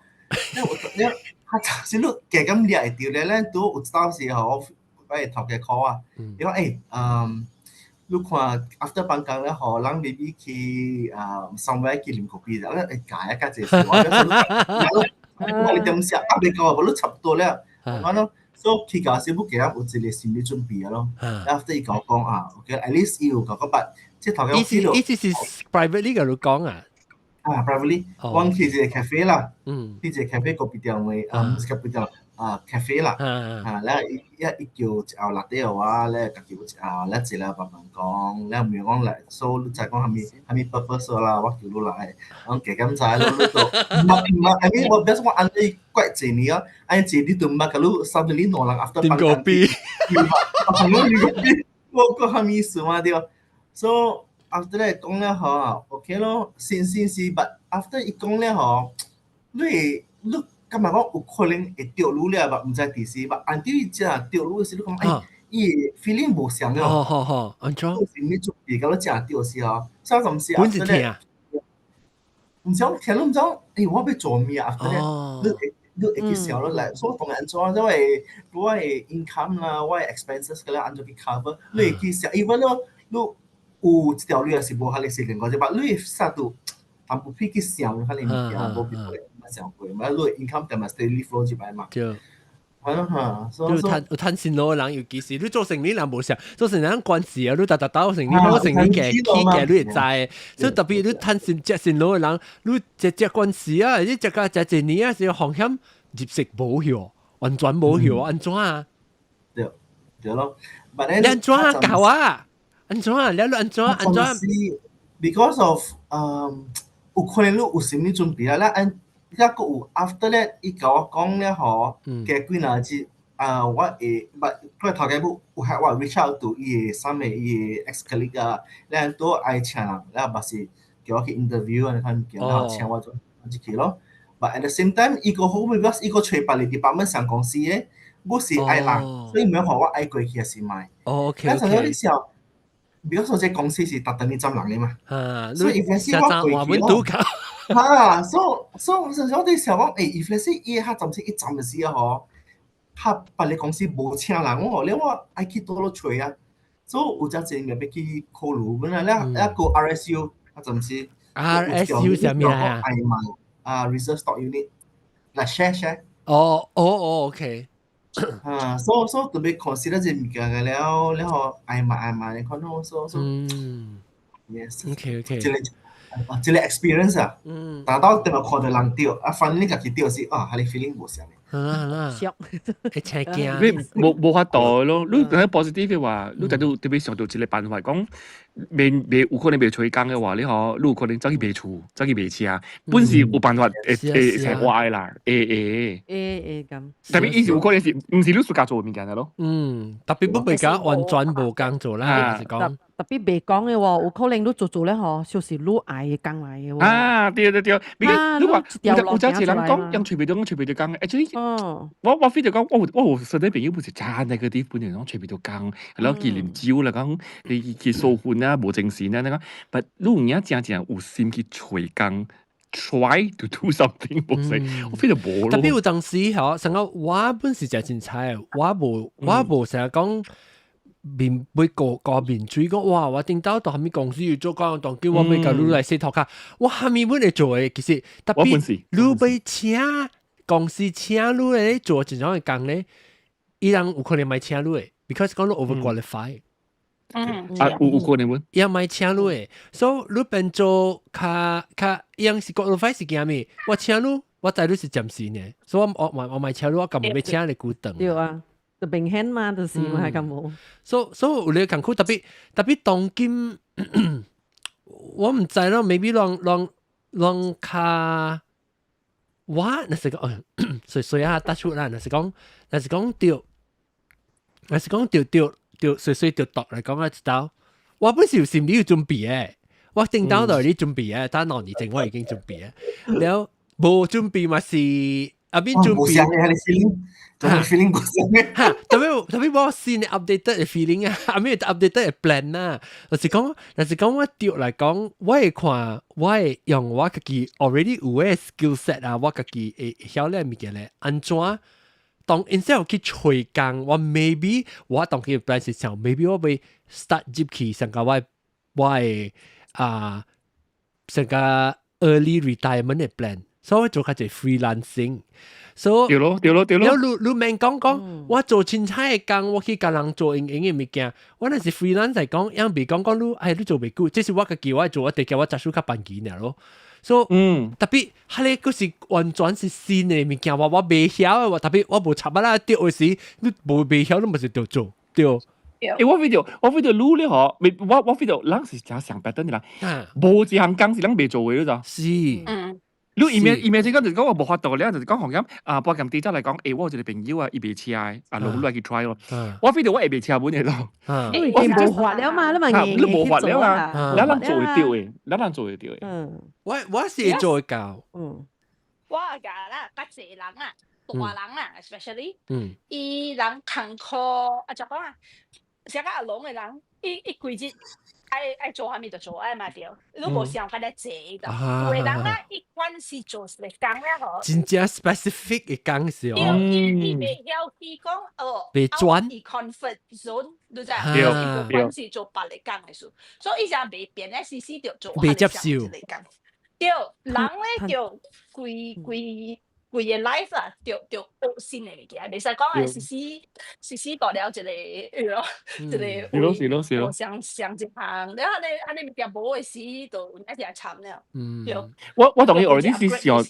你有你較早時你加減掠會著咧，咱拄有一道時吼，我會頭家 call 啊，伊講欸，嗯，你看 after 放工了吼，人 maybe 去啊 somewhere 去啉咖啡，我會改啊，較濟事。我你點寫啊？未夠，無你差不多了。我講，所以去到時要給他有一個心理準備咯。after 伊共我講啊，OK，at least 伊有共我捌，這頭家意思是 privately 共你講啊？啊，privately，我去一個 cafe 啦，去一個 cafe 咖啡店的，啊，毋是咖啡店，啊，cafe 啦，啊，了伊一伊叫一盒 latte 予我，了家己有一盒，了坐了慢慢講，了問講來，所以你知講啥物啥物 purpose 啦，我叫你來，講加減知咯，你都毋捌毋捌，I mean 我表示我按你怪濟年啊，按濟你都毋捌，佮你 suddenly 兩人 after 啉咖啡，朋友啉咖啡，我講啥物意思嘛對？So after that 講了吼，OK 咯，先先是，but after 伊講了吼，你會你感覺講有可能會著你了，but 毋知佇時，but until 伊真著你時，你講欸，伊 feeling 無相了。哦好好，按怎？心理準備到你真著時吼，所以暫時本是聽。毋知聽你毋知，欸，我欲做咩啊？after that，你會去想落來，所以當按怎，因為我的 income 啦，我的 expenses 個咧按怎去 cover，你會去想，even 你有一條鐳也是無，可能是另外一個，你會啥都淡薄屁去想，可能物件無必要想過，嘛你 income 定嘛 steadily flow 入來嘛。對。係咯嚇，有趁有趁錢佬的人，尤其是你做生意人無想，做生意人關事啊，你逐逐兜生意，做生意嘅起價你會知，所以特別你趁錢食錢佬的人，你食食關事啊，你食甲食一年啊，是風險入息無去，完全無去，按怎啊？對對咯， But then 你按怎搞啊？按怎啊？你按怎按怎？Because of 有可能你有心理準備啦，咱按一個有 after that，伊共我講了吼，加幾若日啊，我會，but 佢頭家母有遐我 reach out to 伊的三個伊的 ex colleague 啊，咱都愛請人，了嘛是叫我去 interview 按呢款物件，然後請我做入去咯。But at the same time，伊個好 because 伊個揣別個 department 上公司的，我是愛人，所以毋免話我愛過去還是莫。哦，OK。咱就你想，比如說這公司是特等你針人的嘛，所以 if let's say 我過去咯，哈，所以我就我哋想講，欸，if let's say 伊較暫時一針的時候，較別個公司無請人，我了我愛去佗落揣啊，所以有陣時咪欲去考慮，本來了了個 RSU 啊，暫時 RSU 啥物啊？愛買啊，Reserve Stock Unit，來 share share。哦哦哦，OK。啊，所以特別 consider 這物件個了，了後愛買愛買，你看咯，所yes。 OK。這個啊，這個 experience 啊，達到等我看到人著，啊，反正家己著是啊，彼個 feeling 無相的。好啦，會青驚。你無法度咯，你講 positive 的話，你就都特別想到一個辦法，講未未有可能袂揣工的話，你嗬，你有可能走去賣厝，走去賣車，本是有辦法會會生活的啦，會會。會會咁。特別伊是有可能是，毋是你自家做的物件咯。嗯，特別不袂講完全無工做啦，就是講。特別袂講的喎，有可能你做做咧嗬，就是你愛的工來的喎。啊，對對對，你話有有一個人講，用揣袂著，講揣袂著工，actually，我 feel 著講，我有身邊朋友不是真那個啲本人講揣袂著工，然後去啉酒啦，講你去掃魂啊，無精神啊，那個，but 你有影真正有心去揣工，try to do something 無勢，我 feel 著無咯。特別有當時嗬，成個我本是真凊彩，我無成日講。面會過過面嘴講哇！我頂到到啥物公司要做工，當叫我欲共你來洗塗跤，我啥物本會做的，其實特別你欲請公司請你來做這種的工咧，伊人有可能莫請你的，because 講你 overqualified。啊，有可能無？伊莫請你的，所以你變做較較，伊樣是 qualify 是驚咩？我請你，我知你是暫時呢，所以我莫請你，我根本欲請你久長。對啊。就明顯嘛，就是嘛係咁冇。所以有咧艱苦，特別特別當今，我毋知咯，maybe 攏攏攏較，我若是講，所以所以啊，突出啦，若是講著，若是講著著著，隨隨著讀來講啊，一道，我本是有心理有準備的，我頂當就你準備的，但兩年前我已經準備的，了無準備嘛是阿邊準備。 feeling 無相嘅。哈，特別特別我新的 updated 的 feeling 啊，阿咩 updated 的 plan 啊，就是講我著來講，我會看，我會用我家己 already 有的 skill set 啊，我家己會曉咧物件咧，按怎當 instead of 去揣工，我 maybe 我當佢 plan 是想，maybe 我會 start 入去上個我的啊上個 early retirement 的 plan，所以我做較濟 freelancing。所以對咯對咯對咯。你你免講講，我做凊彩的工，我去共人做閒閒的物件。我若是 freelance 來講，樣袂講講你，哎，你做袂久，這是我家己我做，我得叫我雜數較辦期爾咯。所以，特別，彼個閣是完全是新的物件，我袂曉的，我特別我無插啊啦，著的時，你無袂曉，你嘛是著做對。欸，我 feel 著你咧嗬，未我 feel 著人是誠上 pattern 的人，無一項工是人袂做的，你知？是。你伊面這個就是講我無法度咧，就是講行業啊，報咁地則來講，欸，我有一個朋友啊，伊賣車的，啊，落來去 try 咯。我 feel 著我會賣車本的咯。你已經無法了嘛，你嘛你無法了啊，咱人做會著的，咱人做會著的。我是會做會到。我覺啦，較濟人啊，大人啊，especially，伊人艱苦啊，就講啊，像個阿龍的人，伊規日愛愛做啥物就做，愛嘛對，你無想較咧濟的。有的人啊，伊管是做一個工了吼，真正 specific 的工是哦。對，伊袂曉去講哦，袂轉。伊 comfort zone，你知影？伊無管是做別个工的事，所以伊才袂變咧，時時著做。袂接受。對，人咧就規規規個 life 啦，著著學新的物件，袂使講啊，時時時時大了一個，咯，一個是咯是咯是咯，上上一項，了按呢按呢物件無的時，就一定慘了。對，我同意，already 是想，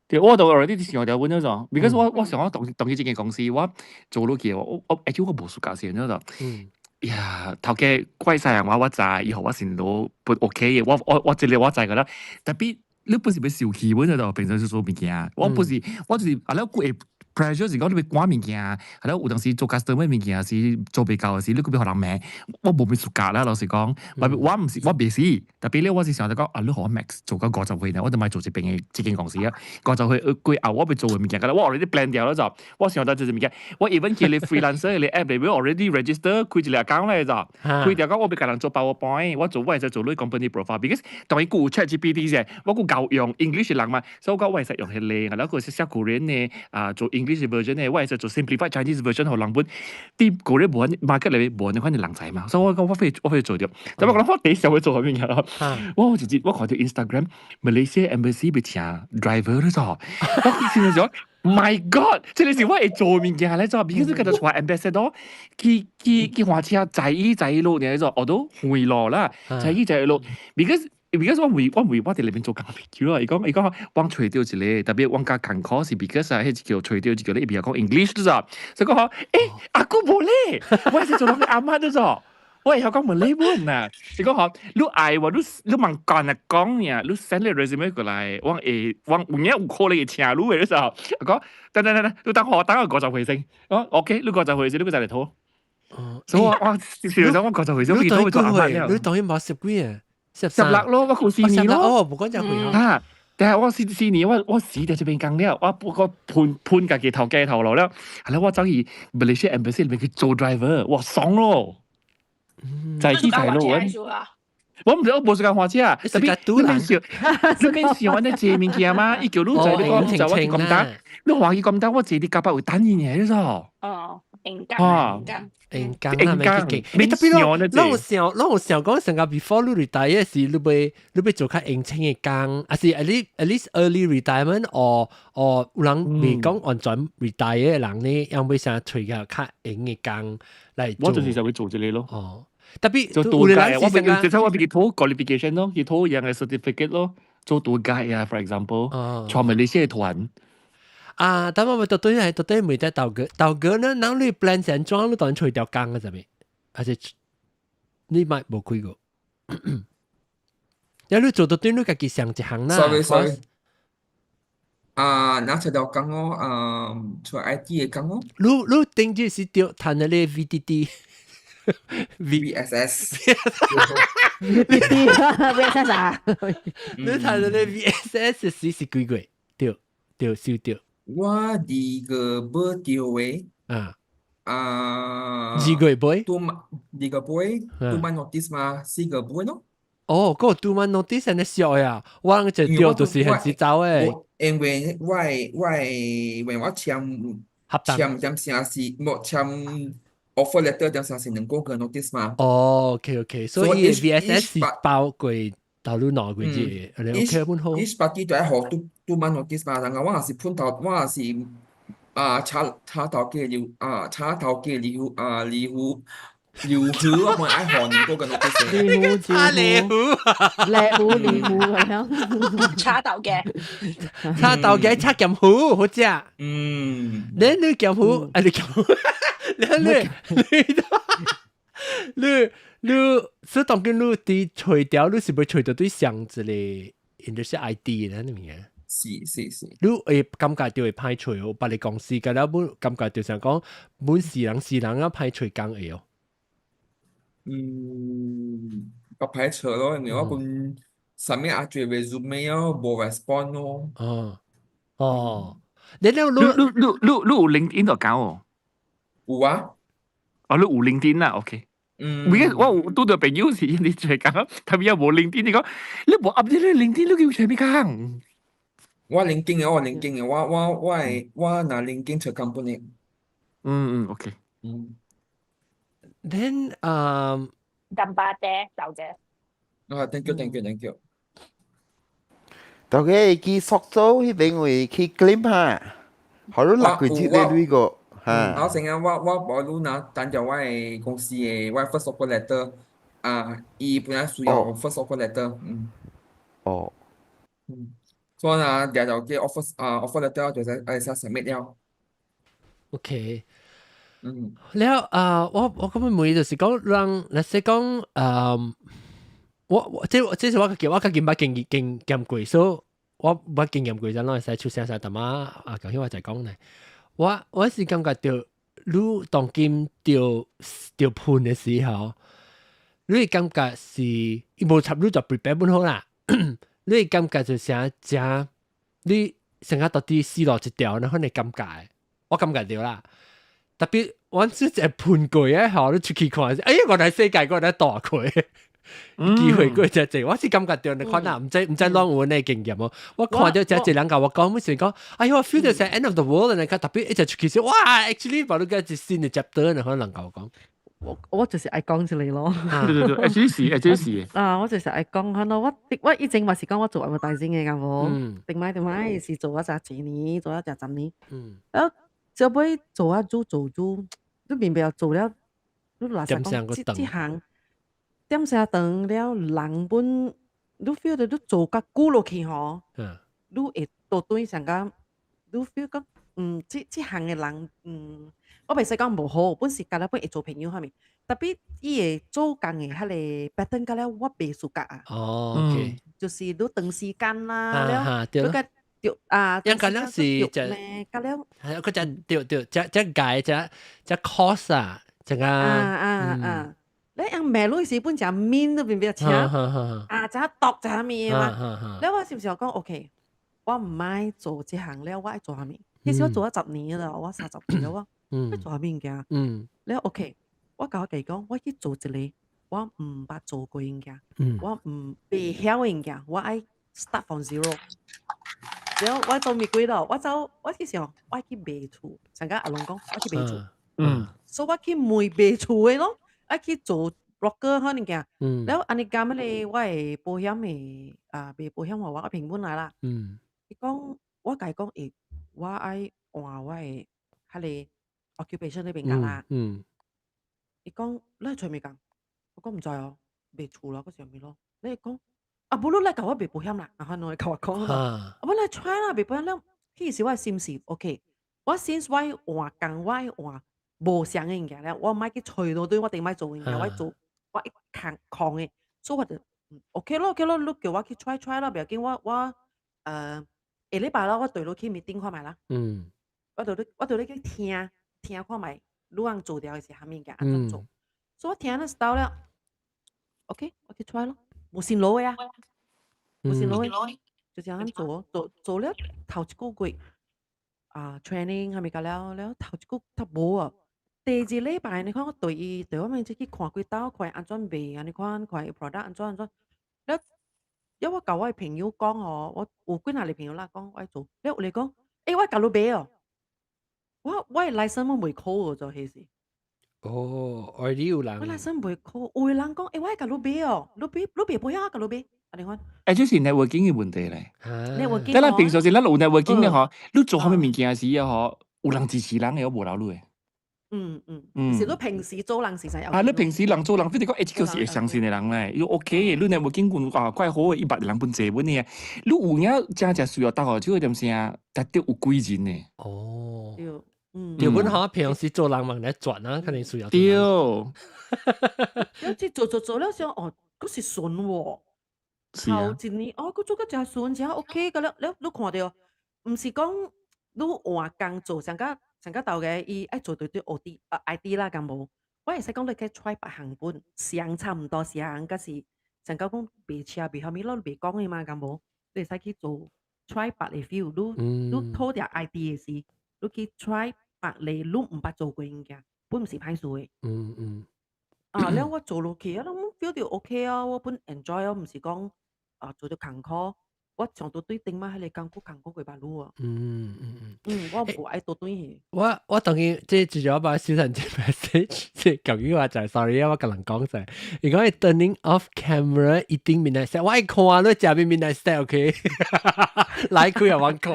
對，我都 already 想條本咗咗，because 我想我當當佢這間公司，我做落去，我 actually 我無暑假先咗就。呀，頭家怪晒人話我知，以後我先攞不 OK 嘅，我這個我知㗎啦。特別你不是欲受氣本就平常是做物件，我不是，我就是啊，你會 pressure 是講你欲趕物件，係咯，有當時做 customer 物件是做袂夠時，你閣欲予人罵，我無欲暑假啦，老實講，我毋是我袂死，特別咧我是想著講，啊，你予我 max 做到50歲呢，我就莫做這邊的這間公司啊，50歲過後我欲做的物件，我 already plan 掉了就，我想到這物件，我 even 去你 freelancer 的 app 裏面 already register 開一個 account 咧就，開條講我欲共人做 PowerPoint，我做我會使做你 company profile，because 當伊閣有 ChatGPT 先，我閣夠用 English 人嘛，所以我講我會使用彼個，然後閣是寫 Korean 的，啊做 English version 的，我會使做 simplified Chinese version 予人本，佇 Korean 無 market 裏面無按呢款的人才嘛，所以我講我會做著，但我講我第一想欲做啥物件咯，我有一日我看著 Instagram Malaysia Embassy 欲請 driver 咧做，我心裡想 My God，這個是我會做物件咧做，because 佮著帶 ambassador 去換車載伊載伊路爾做，我都遠路啦，載伊載伊路，because 我為我佇裏面做工朋友啊，伊講我揣著一個，特別我較艱苦是 because 啊，彼一叫揣著一個咧，伊袂曉講 English 啫，所以講嗬，欸阿姑無咧，我是做人阿媽啫做。我會曉講馬來文啊！伊講嗬，你愛我，你茫講來講呀，你 send 你 resume 過來，我會我有影有可能會請你的時候，我講等等等等，你等我等我50歲先，我 OK，你五十歲先，你閣再來討。所以我我事實上我五十歲先，我去做阿媽了。你當然冇十幾啊？ 16咯，我有四年咯。哦，無講這歲啊！但係我四年，我死佇這邊工了，我不過判判家己頭家頭路了，後來我走去 Malaysia Embassy 裏面去做 driver，哇爽咯！在去在路，我毋知我無時間換車，特別你免想，你免想按呢坐物件嗎？伊叫你坐，你講就我去咁單，你歡喜咁單，我坐佇咖啡位等伊爾，你知？哦，應工，應工，應工啊，免去計。特別咯，咱有想講成個 before 你 retire 時，你欲做較閒清的工，還是 at least early retirement，或有人未講完全 retire 的人呢，用欲想揣個較閒的工來做。我就是就會做這個咯。哦。特別做 tour guide，我比最初我比佢討 qualification 咯，佢討樣嘅 certificate 咯，做 tour guide 啊，for example，帶馬來西亞團。啊，但我到底係到底未得豆哥，豆哥呢？嗱你 plan 成裝，你當然除掉工啊，係咪？還是你咪無開過？因為你做到對，你家己上一行啦。 Sorry sorry。啊，拿出條工哦，啊，做 IT 的工哦。你頂住是著趁那個 VDD。 VSS。 VDD VSS 啊？你趁那個 VSS 是幾個月？對對，收著。我二個尾著的。啊。啊。2個月尾？ Two 二個尾，2 month notice 嘛，4個尾咯。哦，嗰個 2 month notice 按呢俗呀，我就著就是很時走的。因為我簽簽點聲是無簽 offer letter 點聲是2個月 notice 嘛。哦，OK OK，所以 VSS 是包過頭路2個月，你 OK 本好。 Each party 都愛予 two month notice 嘛，然後我若是判頭，我若是啊查頭家留啊查頭家留啊留留胡，我本愛予兩個月 notice。留胡查禮胡，禮胡禮胡咁樣。查頭嘅，查頭嘅查劍虎，好食。你劍虎，啊你劍虎，你你你你所以當今你佇揣掉，你是欲揣著對上一個 industry IT 咧，你明啊？是是是。你會感覺著會歹揣哦，別个公司，佮了本感覺就像講，本是人是人啊歹揣工會哦。嗯，較歹揣咯，因為我本啥物啊做 resume 哦，無 respond 咯。哦哦，你你你你有 LinkedIn 就搞哦？有啊。哦，你有 LinkedIn 啦，OK。嗯。我有拄著朋友是你做工，他們也無 LinkedIn，你講你無 update 你 LinkedIn，你叫啥物工？我 LinkedIn 的，我 LinkedIn 的，我若 LinkedIn 揣 company。嗯嗯，OK。嗯。 Then 淡薄啲，豆姐。啊，thank you，thank you，thank you。大家去宿州彼邊位去 claim 哈，好多六個月咧呢個哈。我成日我無你若等著我的公司的我 first offer letter 啊，伊本來需要 first offer letter，嗯。哦。嗯，所以啊，日就嘅 offer 啊 offer letter 就使愛使 submit 了。 OK。了啊，我咁樣問就是講，讓那些講，我這是我家己捌經驗過，所以我捌經驗過，就攏會使出聲聲，淡仔啊，頭先我就講咧，我是感覺到，你當今著噴的時候，你會感覺是伊無插你就 prepare 本好啦，你會感覺就成誠你成個到底死路一條，那款的感覺，我感覺到啦。特別我只一噴過啊，吼，你出去看，哎呀，原來世界閣來大開，機會過真濟，我是感覺到你看啦，毋知攏有呢經驗哦。我看到真濟人共我講，每時講，哎呦，我 feel 到成 end of the world 呢，特別一直出去說，哇，actually 把你個一新的 chapter 呢，可能共我講。我就是愛講這個咯。對對對，actually 是，actually 是。啊，我就是愛講，可能我以前嘛是講我做 advertising 的，敢無？頂擺是做咗一年，做咗10年。啊，後尾做啊做做做，你明白做了，你老實講，這行點聲長了，人本你 feel 到你做較久落去吼，你會倒轉上講，你 feel 講，這行的人，我袂使講無好，本是甲了本會做朋友啥物，特別伊會做工的彼個 pattern 甲了我袂 suka 啊。哦，OK，就是你長時間啦，了，你個對啊，應該了是就甲了，係佢就對對，這解這 cost 啊，這個啊啊啊，你用罵你時本誠 mean 都變變請，啊，這毒這物嘛，了我是毋是講 OK，我毋愛做這行了，我愛做啥物？其實我做咗10年啦，我30歲了，我愛做啥物物件？了 OK，我共我家己講，我去做一個我毋捌做過物件，我毋袂曉的物件，我愛 start from zero。了我做物鬼咯，我走我去想，我去賣厝，上甲阿龍講，我去賣厝，所以我去問賣厝的咯，愛去做 broker 彼物件。了按呢講彼個我的保險的啊賣保險予我朋友來啦。伊講我共伊講，欸，我愛換我的彼個 occupation 那邊啦。伊講你愛揣物工？我講毋知哦，賣厝咯，閣是啥物咯？你講啊，無你來共我賣保險啦，啊，彼會共我講啊，無來 try 啦，賣保險了。彼時我的心是 OK，我 since 我愛換工，我愛換無相的物件了，我毋愛去揣路對我頂擺做物件，我愛做我會扛扛的，所以我就 OK 咯，OK 咯，你叫我去 try try 咯，袂要緊，我下禮拜咯，我綴你去 meeting 看覓啦。我綴你去聽聽看覓，你通做掉的是啥物件，按怎做。所以我聽了 style 了，OK，我去 try 咯，無線路的啊，無線路的，就這樣做，做了頭一個月啊，training 啥物甲了了頭一個較無啊。第二禮拜你看我綴伊綴我面去看幾兜，看伊按怎賣，按呢款看伊 product 按怎按怎。了，了我共我的朋友講吼，我有幾若個朋友啦講我愛做，了有個講，欸，我共你買哦，我的 license 我未考過彼時。哦，already 有人。我 license 未考，有的人講，欸，我愛共你買哦，你買你賣保險我共你買，按呢款。欸，這是 networking 的問題咧。 networking 咱平常時咱有 networking 的吼，你做啥物物件時啊吼，有人支持人的，我無留你的。是你平時做人時才有。啊，你平時人做人，比如講，欸，這個是會相信的人咧，伊 OK 的，你 networking 阮啊，怪好的，伊捌人本濟本的，你有影真正需要搭號，這個點聲，值得有貴人的。哦。對，對，本吼平常時做人嘛來轉啊，肯定需要。對。了這做做做了想，哦，閣是順喎。是啊。頭一年，哦，閣做甲誠順，誠 OK 個了了，你看著，毋是講你換工做上甲上甲頭家伊愛做對對 OT 啊 IT 啦，敢無？我會使講你去 try 別項本，相差毋多相，閣是上甲講賣車賣啥物，攏袂講的嘛，敢無？你會使去做 try 別个 field，你討著 IT 的時，你去 try 別個你毋捌做過物件，本毋是歹事的。啊，了我做落去，啊，攏 feel 著 OK 啊，我本 enjoy 啊，毋是講啊做著艱苦。我上拄對頂擺彼個工閣艱苦過百愈啊。我無愛倒轉去。我當然這至少把小陳這 message，這究竟話就係 sorry 啊，我共人講就係，如果係 turning off camera 一定 midnight snack，我愛看你食咩 midnight snack，OK？來開又玩看。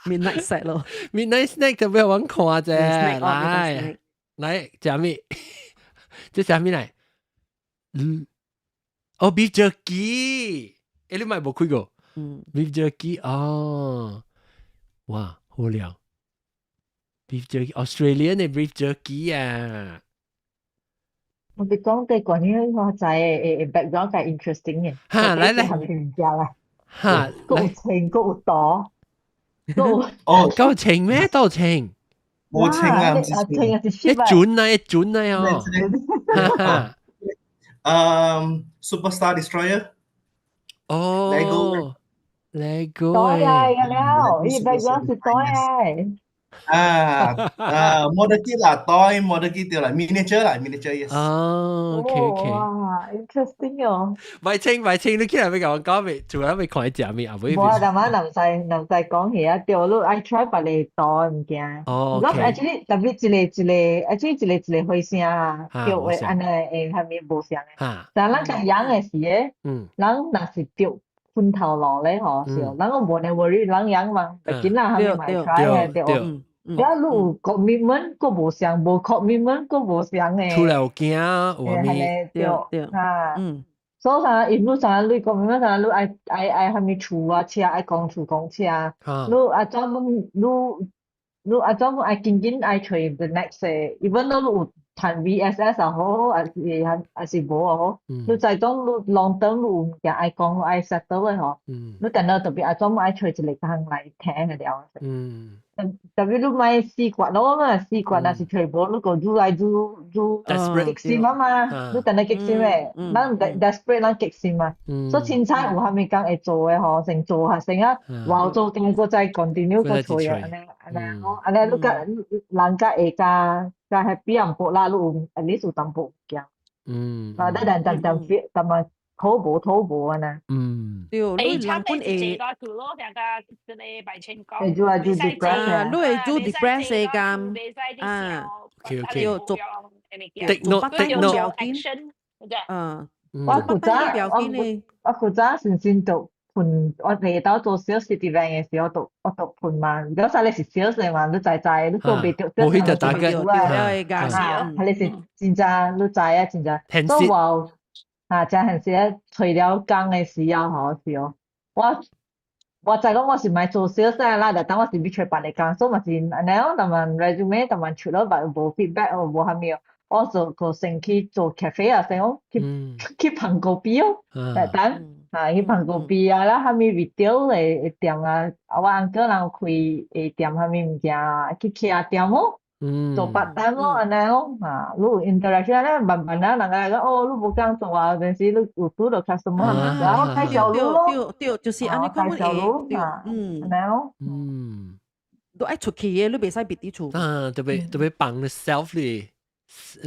midnight snack 咯，midnight snack 就欲玩看啫，來來食咩？這食咩來？哦，beef jerky。欸，你咪無開過？ Beef jerky 哦，哇，好料！Beef jerky Australian 的 beef jerky 啊。我哋講對關於我仔嘅 background 較 interesting 嘅。哈，來來。唔食啦。哈，夠清夠多，夠哦，夠清咩？多清？冇清啊，唔知清啊，一轉啊，一轉啊，哦。 Superstar Destroyer。哦。 Lego。 Lego。多呀，了，伊 background 是多呀。啊啊，model kit 啦，toy model kit 對啦，miniature 啦，miniature yes。哦，OK OK。哇，interesting 哦。咪清咪清，你起來欲共我講未？做下欲看伊食咩啊？無啊，但係唔使講起啊，對，你愛 try 別个多物件。哦我 actually 特別一個一個，actually 一個一個花聲啊，對話按呢會啥物無相的。但咱較養的時咧，咱若是著昏頭路咧吼，是哦，咱個無呢 worry，咱養嘛，袂緊啦，啥物嘛會 try 的對。了，你有 commitment，閣無相，無 commitment，閣無相的。出來有驚，有啥物？對對，啊，所以啥，因你啥，你 commitment 啥，你愛愛愛啥物厝啊、車，愛供厝供車，你啊怎你你啊怎愛緊緊愛揣 the next 的，even though 你有趁 VSS 也好，還是還是無也好，你知講你 long term 你有物件愛講愛 settle 的吼，你等到特別啊怎愛揣一個工來聽的了。特別你莫死決咯嘛，死決若是揣無，你個愈來愈愈激心啊嘛，你等下激心的，咱 desperate 咱激心嘛，所以凊彩有啥物工會做的吼，先做下先啊，偌做工閣再 continue 閣做啊，按呢按呢吼，按呢你較人較會較較 happy 淡薄啦，你有 at least 有淡薄物件。啊，但但但但但嘛討無討無按呢。對，你人本會。會做啊做 depress 啊，你會做 depress 的咁啊，OK OK，對，做 take note take note，我負責我負責先先讀盤，我嚟到做 sales event 嘅時候讀我讀盤嘛，如果晒你是 sales 嘅嘛，你知知，你做袂著，冇去就打嘅，啊，係你是真正你知啊，真正，所以我啊，真現時除了工嘅時候吼是哦，我。我知講我是莫做 sales 啦，但當我是欲揣別个工，所以嘛是按呢樣，但嘛 resume 但嘛出了，但無 feedback 哦，無啥物哦，我就個先去做 cafe 啊，先講去去捧咖啡哦，等啊去捧咖啡啊，了啥物 retail 的店啊，啊我 uncle 人有開的店啥物物件啊，去徛店哦。做 part time 咯，按呢咯，啊，你有 interaction 咧，慢慢啊，人家講哦，你無工做啊，有陣時你有拄著 customer，然後介紹你咯，對對，就是按呢款會，對，按呢咯，都愛出去的，你袂使別佇厝。啊，特別特別幫 self 咧，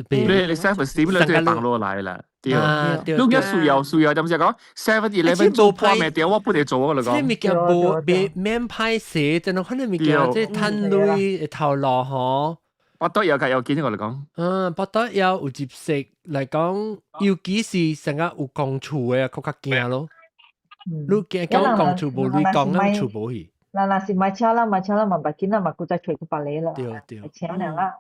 你 self esteem 你都要放落來啦。對，你而家需要需要，點先講？7-Eleven 做破咩掉，我不得做我嚟講。這物件無別免歹勢，真係可能物件這趁鐳頭路吼。巴多有較要緊我嚟講。嗯，巴多有有入食嚟講，尤其是成個有公厝的，較較驚咯。你驚講公厝無鐳講，咱厝無去。嗱嗱是買車啦，買車啦，嘛別緊啦，嘛閣再揣去別个啦。對對。請人啦。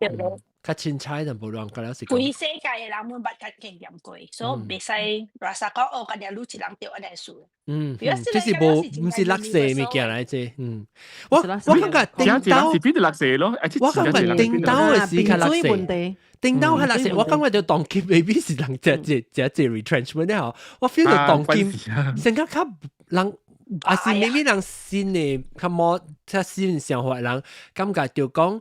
較凊彩就無亂講了是。規世界的人攏捌較經驗過，所以袂使垃圾講哦，今日愈一人著按呢事。嗯，這是無毋是垃圾物件來這，嗯，我感覺頂到是邊度垃圾咯？我感覺頂到的時較垃圾，頂到較垃圾，我感覺就當今 maybe 是人這這這這 retrenchment 咧吼，我 feel 到當今成個較人。啊是 maybe 人新的較無較新想法人感覺就講。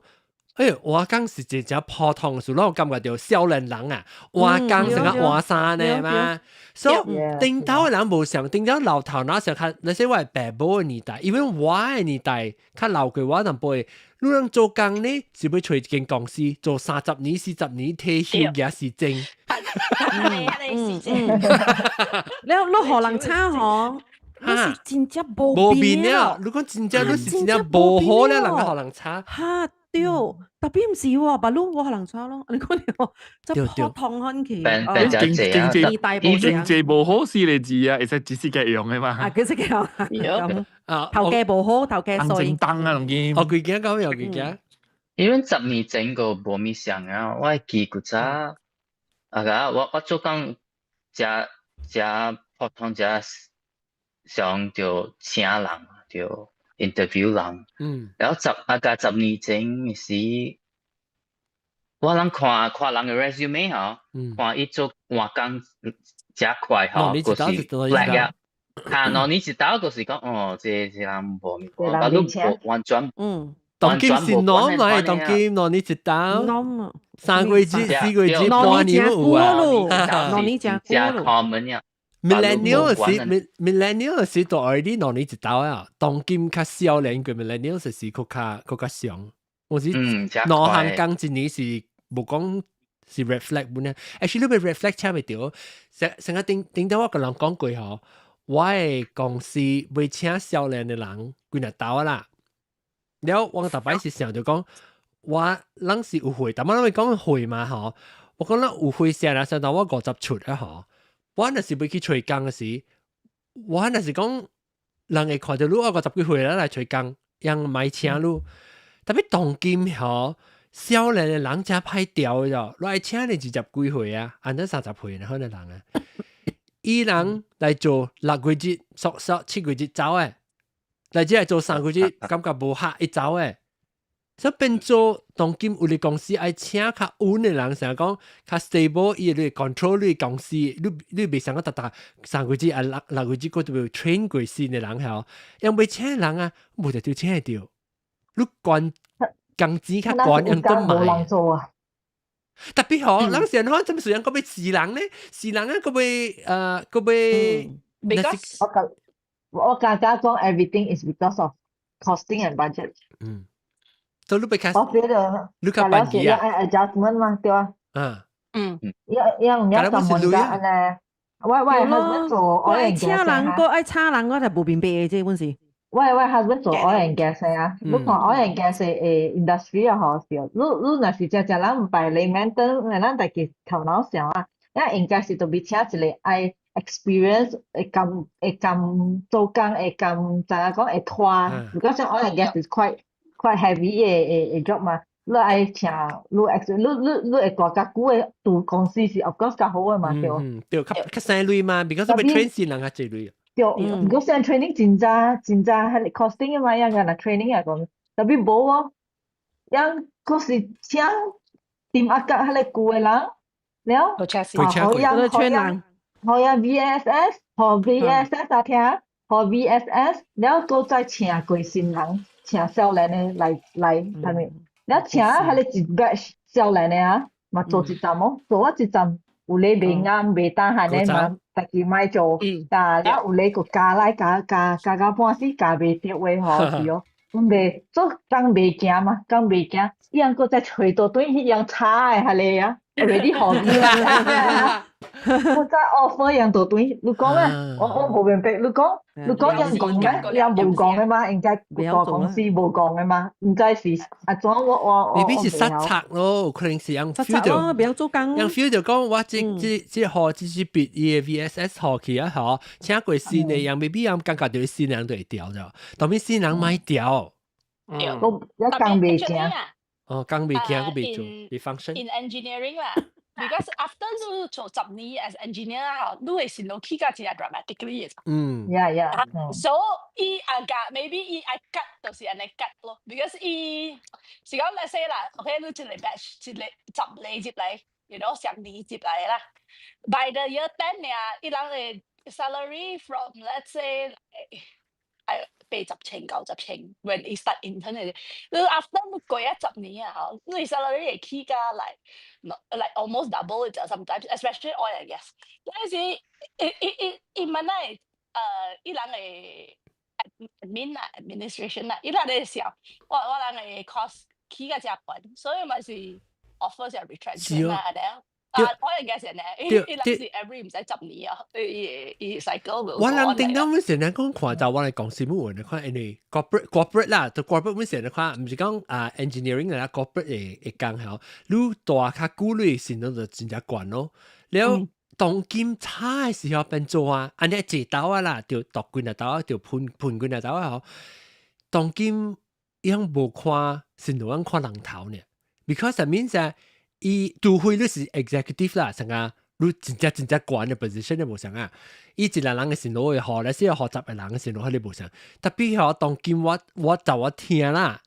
哎，換工是一隻普通事，我感覺到少年人啊，換工成個換衫呢嘛。所以頂頭的人無像，頂頭老頭那時較，那些我爸母的年代，因為我的年代較老過我淡薄。你人做工呢，是欲揣一間公司做30年、40年退休也是真。了，你予人請吼？你是真正無無變了，如果真正你是真正無好了，人家予人請。哈對，特別毋是喎，白滷我予人請咯，你講你這普通很去。經經濟經濟無好四個字啊，會使只是個用的嘛。啊，佢識用。啊，頭家無好，頭家衰。正當啊，龍堅。哦，幾驚講又幾驚。因為10年前個無物相啊，我會記古早，啊個我做工誠誠普通誠。上就請人，就 interview 人。然後十啊個10年前時，我人看看人嘅 resume 嗬，看伊做換工誠快嗬，就是 flag 啊。嚇，2年一刀就是講，哦，這人無物，我你無完全，當今是儂嘛？當今2年一刀，3個月、4個月、半年有啊。 2年誠久 common 啊。 Millennial 是 millennial 是到 already 兩年一刀啊。當今較少年過 millennial 是閣較上。我是兩項工一年是無講是 red flag 本咧，actually 你被 red flag 請袂著。成成個頂頂頭我共人講過吼，我的公司袂請少年的人幾若刀啦。了我逐擺是想著講，我咱是有歲，但我咱會講歲嘛吼。我講咱有歲聲啦，相當我50出啊吼。我若是欲去揣工的時，我若是講人會看著你我50幾歲啦來揣工，人莫請你。特別當今吼，少年的人誠歹調的，你愛請你20幾歲啊，按得30歲可能人啊，伊人來做6個月，縮縮7個月走的，來這來做3個月，感覺無合伊走的。所以變做當今有啲公司愛請較穩的人，成日講較 stable，伊會 control 你公司，你袂想講逐逐3個月啊6個月閣著欲 train 過新的人吼，因為請人啊，無就就請會著。你管工錢較懸，用都買。做啊。特別吼，人成日怎麼時陣閣欲死人咧？死人啊，閣欲閣欲。 Because 我感覺講 everything is because of costing and budget。所以你較，我覺得，你較便宜啊。 adjustment 嘛，對啊。一樣一個問題呢，我 husband 做我愛請人，閣愛請人，我就無明白的這本是。我 husband 做 oil and gas 啊，你看 oil and gas 的 industry 啊，好笑。你若是誠正人毋捌 layman 咱家己頭腦想啊，咱應該是著欲請一個愛 experience 會甘做工會甘知影講會拖，如果像 oil and gas is quite heavy 的 job 嘛，你愛請你 ex 你會大較久的駐公司是 of course 較好的嘛，對。嗯，對，較省鐳嘛，because 欲 train 新人較濟鐳。對，如果像 training 真正真正彼個 costing 的嘛，樣個若 training 來講，特別無哦，樣閣是請點壓甲彼個舊的人，了，啊，好樣好樣好樣 VSS，予 VSS 啊聽，予 VSS，了閣再請過新人，請少年的來啥物，了請彼個一 batch 少年的啊，嘛做一陣哦，做啊一陣。有咧袂啱袂當下咧嘛，家己莫做，啊，了有咧閣加來加加加到半死加袂著話吼，是哦，阮袂做工袂行嘛，工袂行，伊人閣再揣倒轉彼樣差的彼個啊，already 予你啊，我再 offer 樣倒轉，你講咩？我無明白，你講人講咩？人無講的嘛，應該大公司無講的嘛，毋知是啊怎我未必是失策咯，可能是人 feel 到，袂曉做工，人 feel 到講我這號這是畢業 VSS 號去啊，嗬，請過新的人，未必人感覺到新人就會調咗，當面新人莫調。我一工袂行。哦，工袂行，閣袂做，袂 function。 In engineering 啦，because after 你做10年 as engineer 啊，你會先路起價真係 dramatically 嘅。So 伊啊夾 maybe 伊愛 cut 就是按呢 cut 咯，because 伊是講 let's say 啦，OK，你一個 batch 一個10年入來，上年入來啦，by the year 10 爾，伊人的 salary from let's say 係80千90千，when 伊 start intern 嘅，你 after 你過咗十年啊，嗬，你 salary 會起價 like almost double 就 sometimes, especially oil and gas。嗰陣時，伊問咧，伊人嘅 admin 啊，administration 啊，伊人咧想，我人嘅 cost 起價誠懸，所以咪是 offer 是 retrenchment 啦，係咪啊？啊，oil and gas 咧，伊人是 every 毋使十年啊，伊 cycle 我人頂到阮成日講看就我嚟講新聞的看，因為 corporate 啦，就 corporate 阮成日看，毋是講啊 engineering 啦，corporate 的工吼，你大較久你薪水就真正懸咯。了當今差的時候變做啊，按呢一刀啊啦，就讀幾若刀，就噴噴幾若刀啊吼。當今伊無看薪水，看人頭呢，because means 伊除非你是 executive 啦，成個你真正真正懸的 position 你無相啊。伊一個人的線路會學咧，是要學習的人的線路，佢哋無相。特別嗬，當今我就我聽啦，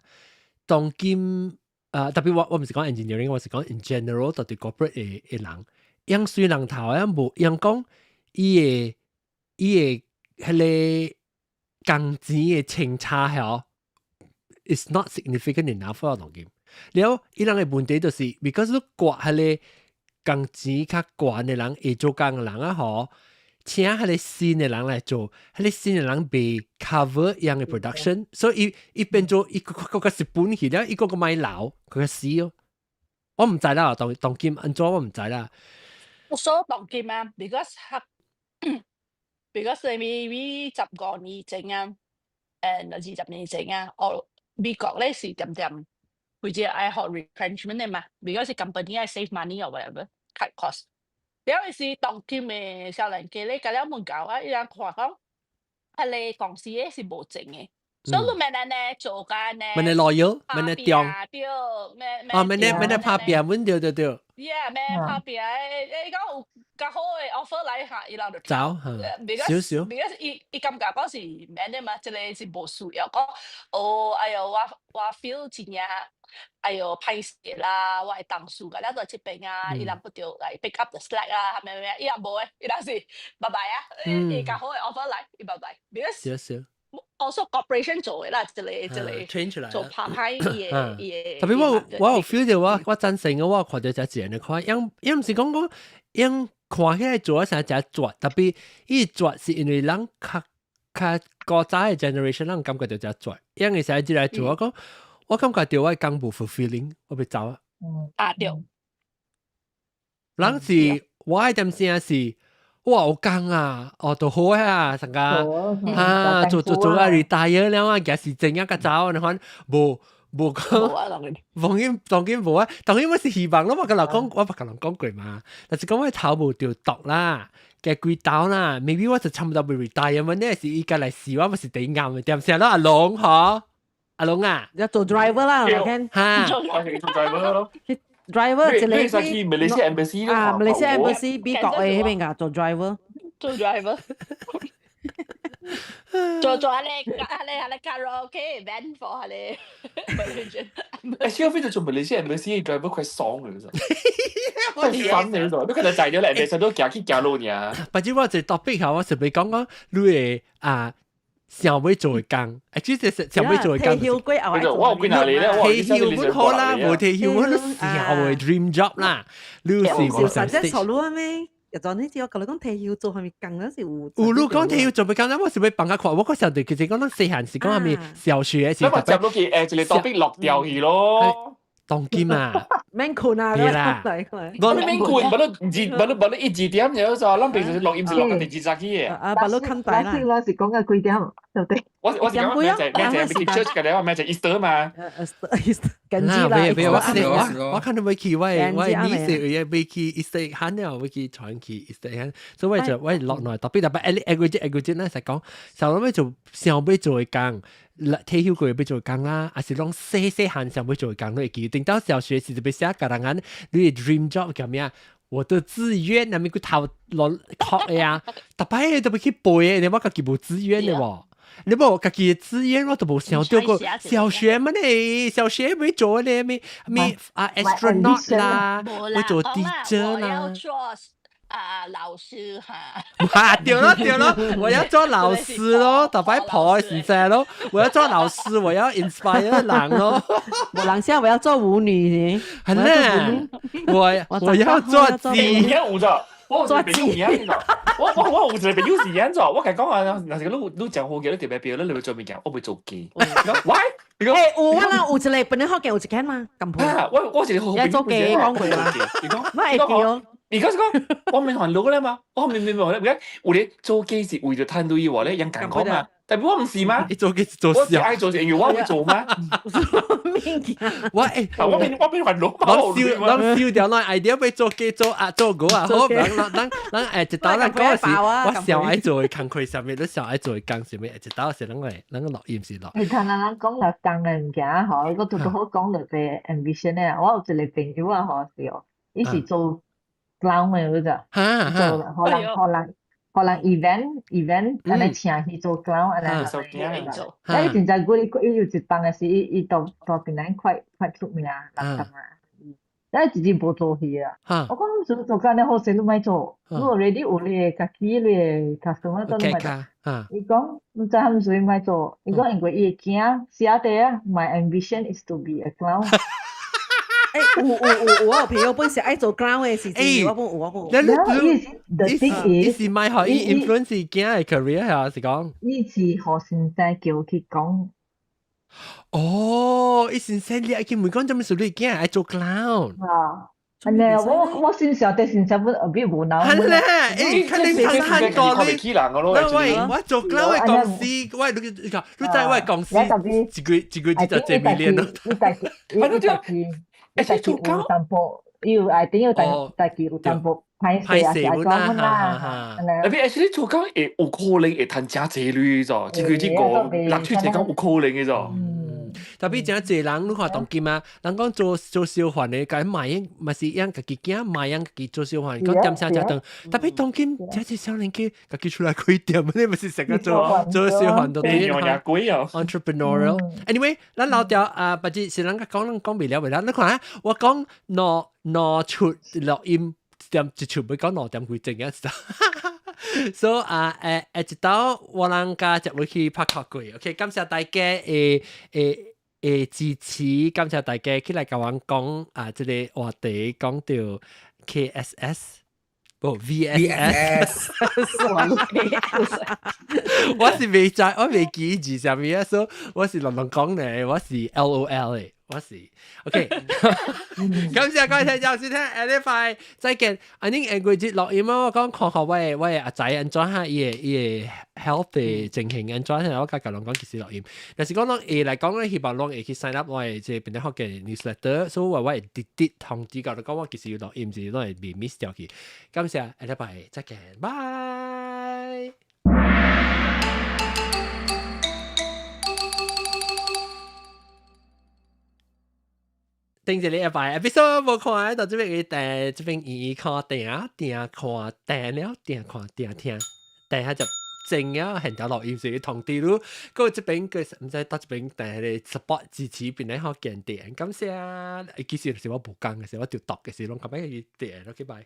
當今特別我毋是講 engineering，我是講 in general 就對 corporate 的人，樣水人頭啊，無樣講伊的彼個工錢的清差嗬，is not significant enough 啊，當今。了，伊人的問題就是，because 你掛彼個工錢較懸的人會做工的人啊，嗬，請彼個新的人來做，彼個新的人袂 cover 樣的 production，所以伊變做伊個個蝕本去了，伊個個買留，佢個死哦。我毋知啦，當今按怎我毋知啦。我所當今啊，because maybe 15年前啊，20年前啊，我美國咧是點點，會只愛學 retrenchment 的嘛，because company 愛 save money or whatever cut cost。了是當今的少年家咧，甲了問教啊，伊人看講，彼個公司咧是無錢的，所以你免按呢做工呢，免咧 loyal，免咧忠，對，免啊，免咧免咧拍拚，阮對對對。 Yeah，免拍拚，伊講有較好的 offer 來下，伊人就走，少少。 because 伊感覺講是免的嘛，這個是無需要講，哦，哎喲，我 feel 真正，哎喲，歹勢啦，我的同事甲了在這邊啊，伊人不著來 pick up the slack 啊，啥物啥物，伊人無的，伊人是拜拜啊，伊較好的 offer 來，伊拜拜。because 少少。 also corporation 做的啦，這個這個 change 來做拍歹伊的伊的。特別我有 feel 到我贊成嘅，我看到只自然的看，因毋是講講，因看起來做啥誠絕，特別伊絕是因為人較較古早的 generation 人感覺到誠絕，因為時入來做，我講我感覺到我工無 fulfilling，我欲走啊。啊對。人是我的點聲是。哇，有工啊，哦，都好啊，成個啊，做做做啊，retire 了啊，其實怎樣個走，你看無無講，當然當然無啊，當然我是希望咯，我共人講，我捌共人講過嘛，但是講我頭無著毒啦，加幾刀啦，maybe 我就差不多欲 retire 嘛，呢是伊家來試我，我是第一啱嘅，點先咯，阿龍嗬，阿龍啊，要做 driver 啦，我聽，哈，做 driver 咯。 driver 一個你去馬來西亞 embassy 啊，馬來西亞 embassy 美國的彼邊個做 driver，做 driver，做按呢按呢按呢 karaoke event for 按呢 Malaysian。誒，小飛就做馬來西亞 embassy driver 快爽嘅，其實真係爽嘅，你可能載咗嚟，embassy 都行去行路爾。不過我一個 topic 下，我是欲講講你會啊。想欲做的工，其實是想欲做的工。退休過後我有幾若年咧，退休本好啦，無退休我都想的 dream job 啦。你是無想這數路咩？又昨呢次我共你講退休做啥物工，嗰是有。有你講退休做咩工？我是欲放較看，我嗰時候就其實講咱細漢是講啥物小學是。你咪接落去一個 topic 落掉去咯。當今啊，免困啊，對啦，我免困，不如二，不如不如一二點就就，咱平時錄音是錄到第二早起的。啊，不如看大啦。我是講緊幾點，對不對？我是講明仔去 church 嘅咧，我明仔 Easter 嘛。 Easter，緊張啦。別我看到欲去，我你是也欲去 Easter 喊了，欲去傳去 Easter 喊，所以我就我落來特別特別，一個月一個月咧是講，想欲做想欲做的工。退休過欲做工啦，還是攏細細漢想欲做工都會記。等到小學時就欲寫共人講，你的 dream job 叫咩啊？我的志願，那咪個頭落殼的啊，逐擺都欲去背的，你我家己無志願的無？你無家己的志願，我都無想到過。小學嘛呢？小學欲做咧咩咩啊？astronaut 啦，欲做 teacher 啦。啊，老師哈！哇，對咯對咯，我要做老師咯，逐擺跑的時陣咯，我要做老師，我要 inspire 人咯。我人下我要做舞女，係咧，我要做雞。有咗，我有一個朋友是按怎，我有一個朋友是按怎，我共伊講啊，若是你講好嘅，你特別標，你欲做物件，我欲做雞。喂，欸，有我啦，有一個本來福建有一間嘛，咁啊，我一個好朋友做雞講過嘛，我會記哦。而家是講，我免煩惱咧嘛，我明明明咧，而家有咧做雞是為著趁鐳話咧，人艱苦嘛。但我毋是嘛，伊做雞是做我是愛做是因為我會做嘛。我欸，我免煩惱嘛。攏燒掉那 idea 欲做雞做啊做狗啊，好，咱欸一道咱講是，我上愛做的工課啥物，你上愛做的工啥物，一道是咱個咱個錄音是錄。你聽咱講了工的物件吼，我拄拄好講著個 ambition 的，我有一個朋友啊吼是哦，伊是做。clown 嘅嗰隻，做可能可能可能 event 按呢請去做 clown 按呢。做。伊真正古伊伊有一當嘅時，伊伊到到檳榔快快出名，人感覺。咱直接無做戲啊！我講做做工你好勢，你莫做，你 already 有你的家己你的 customer 都你莫做。伊講你知啥物事莫做？伊講因為伊的囝寫佇啊，My ambition is to be a clown。欸，有有有，我有朋友本是愛做 clown 的時陣，我本有我本有。你意思 the thing is，伊是莫予伊 influence 伊囝的 career 係是講？伊是予先生叫去講。哦，伊先生你愛去問講做咩事？你囝愛做 clown。啊，按呢，我先想對先生本後邊無腦。係咧，欸，肯定趁多你。喂，我做 clown 的公司，我你你講，你知我公司一個一個月就幾 million 咯。你家己，你家己，你家己有淡薄，有愛定有家己有淡薄。歹勢啊，是安怎啦？特別 actually 做工會有可能會趁誠濟鐳咋，這個這個六七這講有可能的咋。特別誠濟人，你看當今啊，人講做做小販的，共賣嘛是養家己囝，賣養家己做小販，講點聲誠長。特別當今誠濟少年家家己出來開店，你毋是成個做做小販都對。entrepreneurial。Anyway，咱老掉啊，別只是人家講，咱講袂了袂了。你看啊，我講兩兩出錄音。點一出欲講兩點幾鐘啊！所以啊誒一道我人家就會去拍較過，OK，感謝大家的的的支持，感謝大家起來共阮講啊，這個話題講到 KSS 無 VSS，我是未知，我未記字啥物啊，所以我是亂亂講咧，我是 LOL 的。我是 OK，感謝各位聽眾收聽，下禮拜再見。啊，恁下個月錄音啊，我講看看我的阿仔按怎哈，伊的 health 的情形按怎，我共人講幾時錄音。若是講攏會來講咧，希望攏會去 sign up 我的這個檳榔福建 newsletter，所以我會直直通知到你講我幾時有錄音，是攏會袂 miss 掉去。感謝，下禮拜再見，拜。頂一個禮拜，episode 無看到這邊去這邊伊看定定看定了定看定聽，定下就正啊，現條錄音是通知你，閣這邊閣毋知到這邊訂彼个 support 支持檳榔福建電，感謝。其實是我無講的，是我就讀的時攏感覺去訂，OK 拜。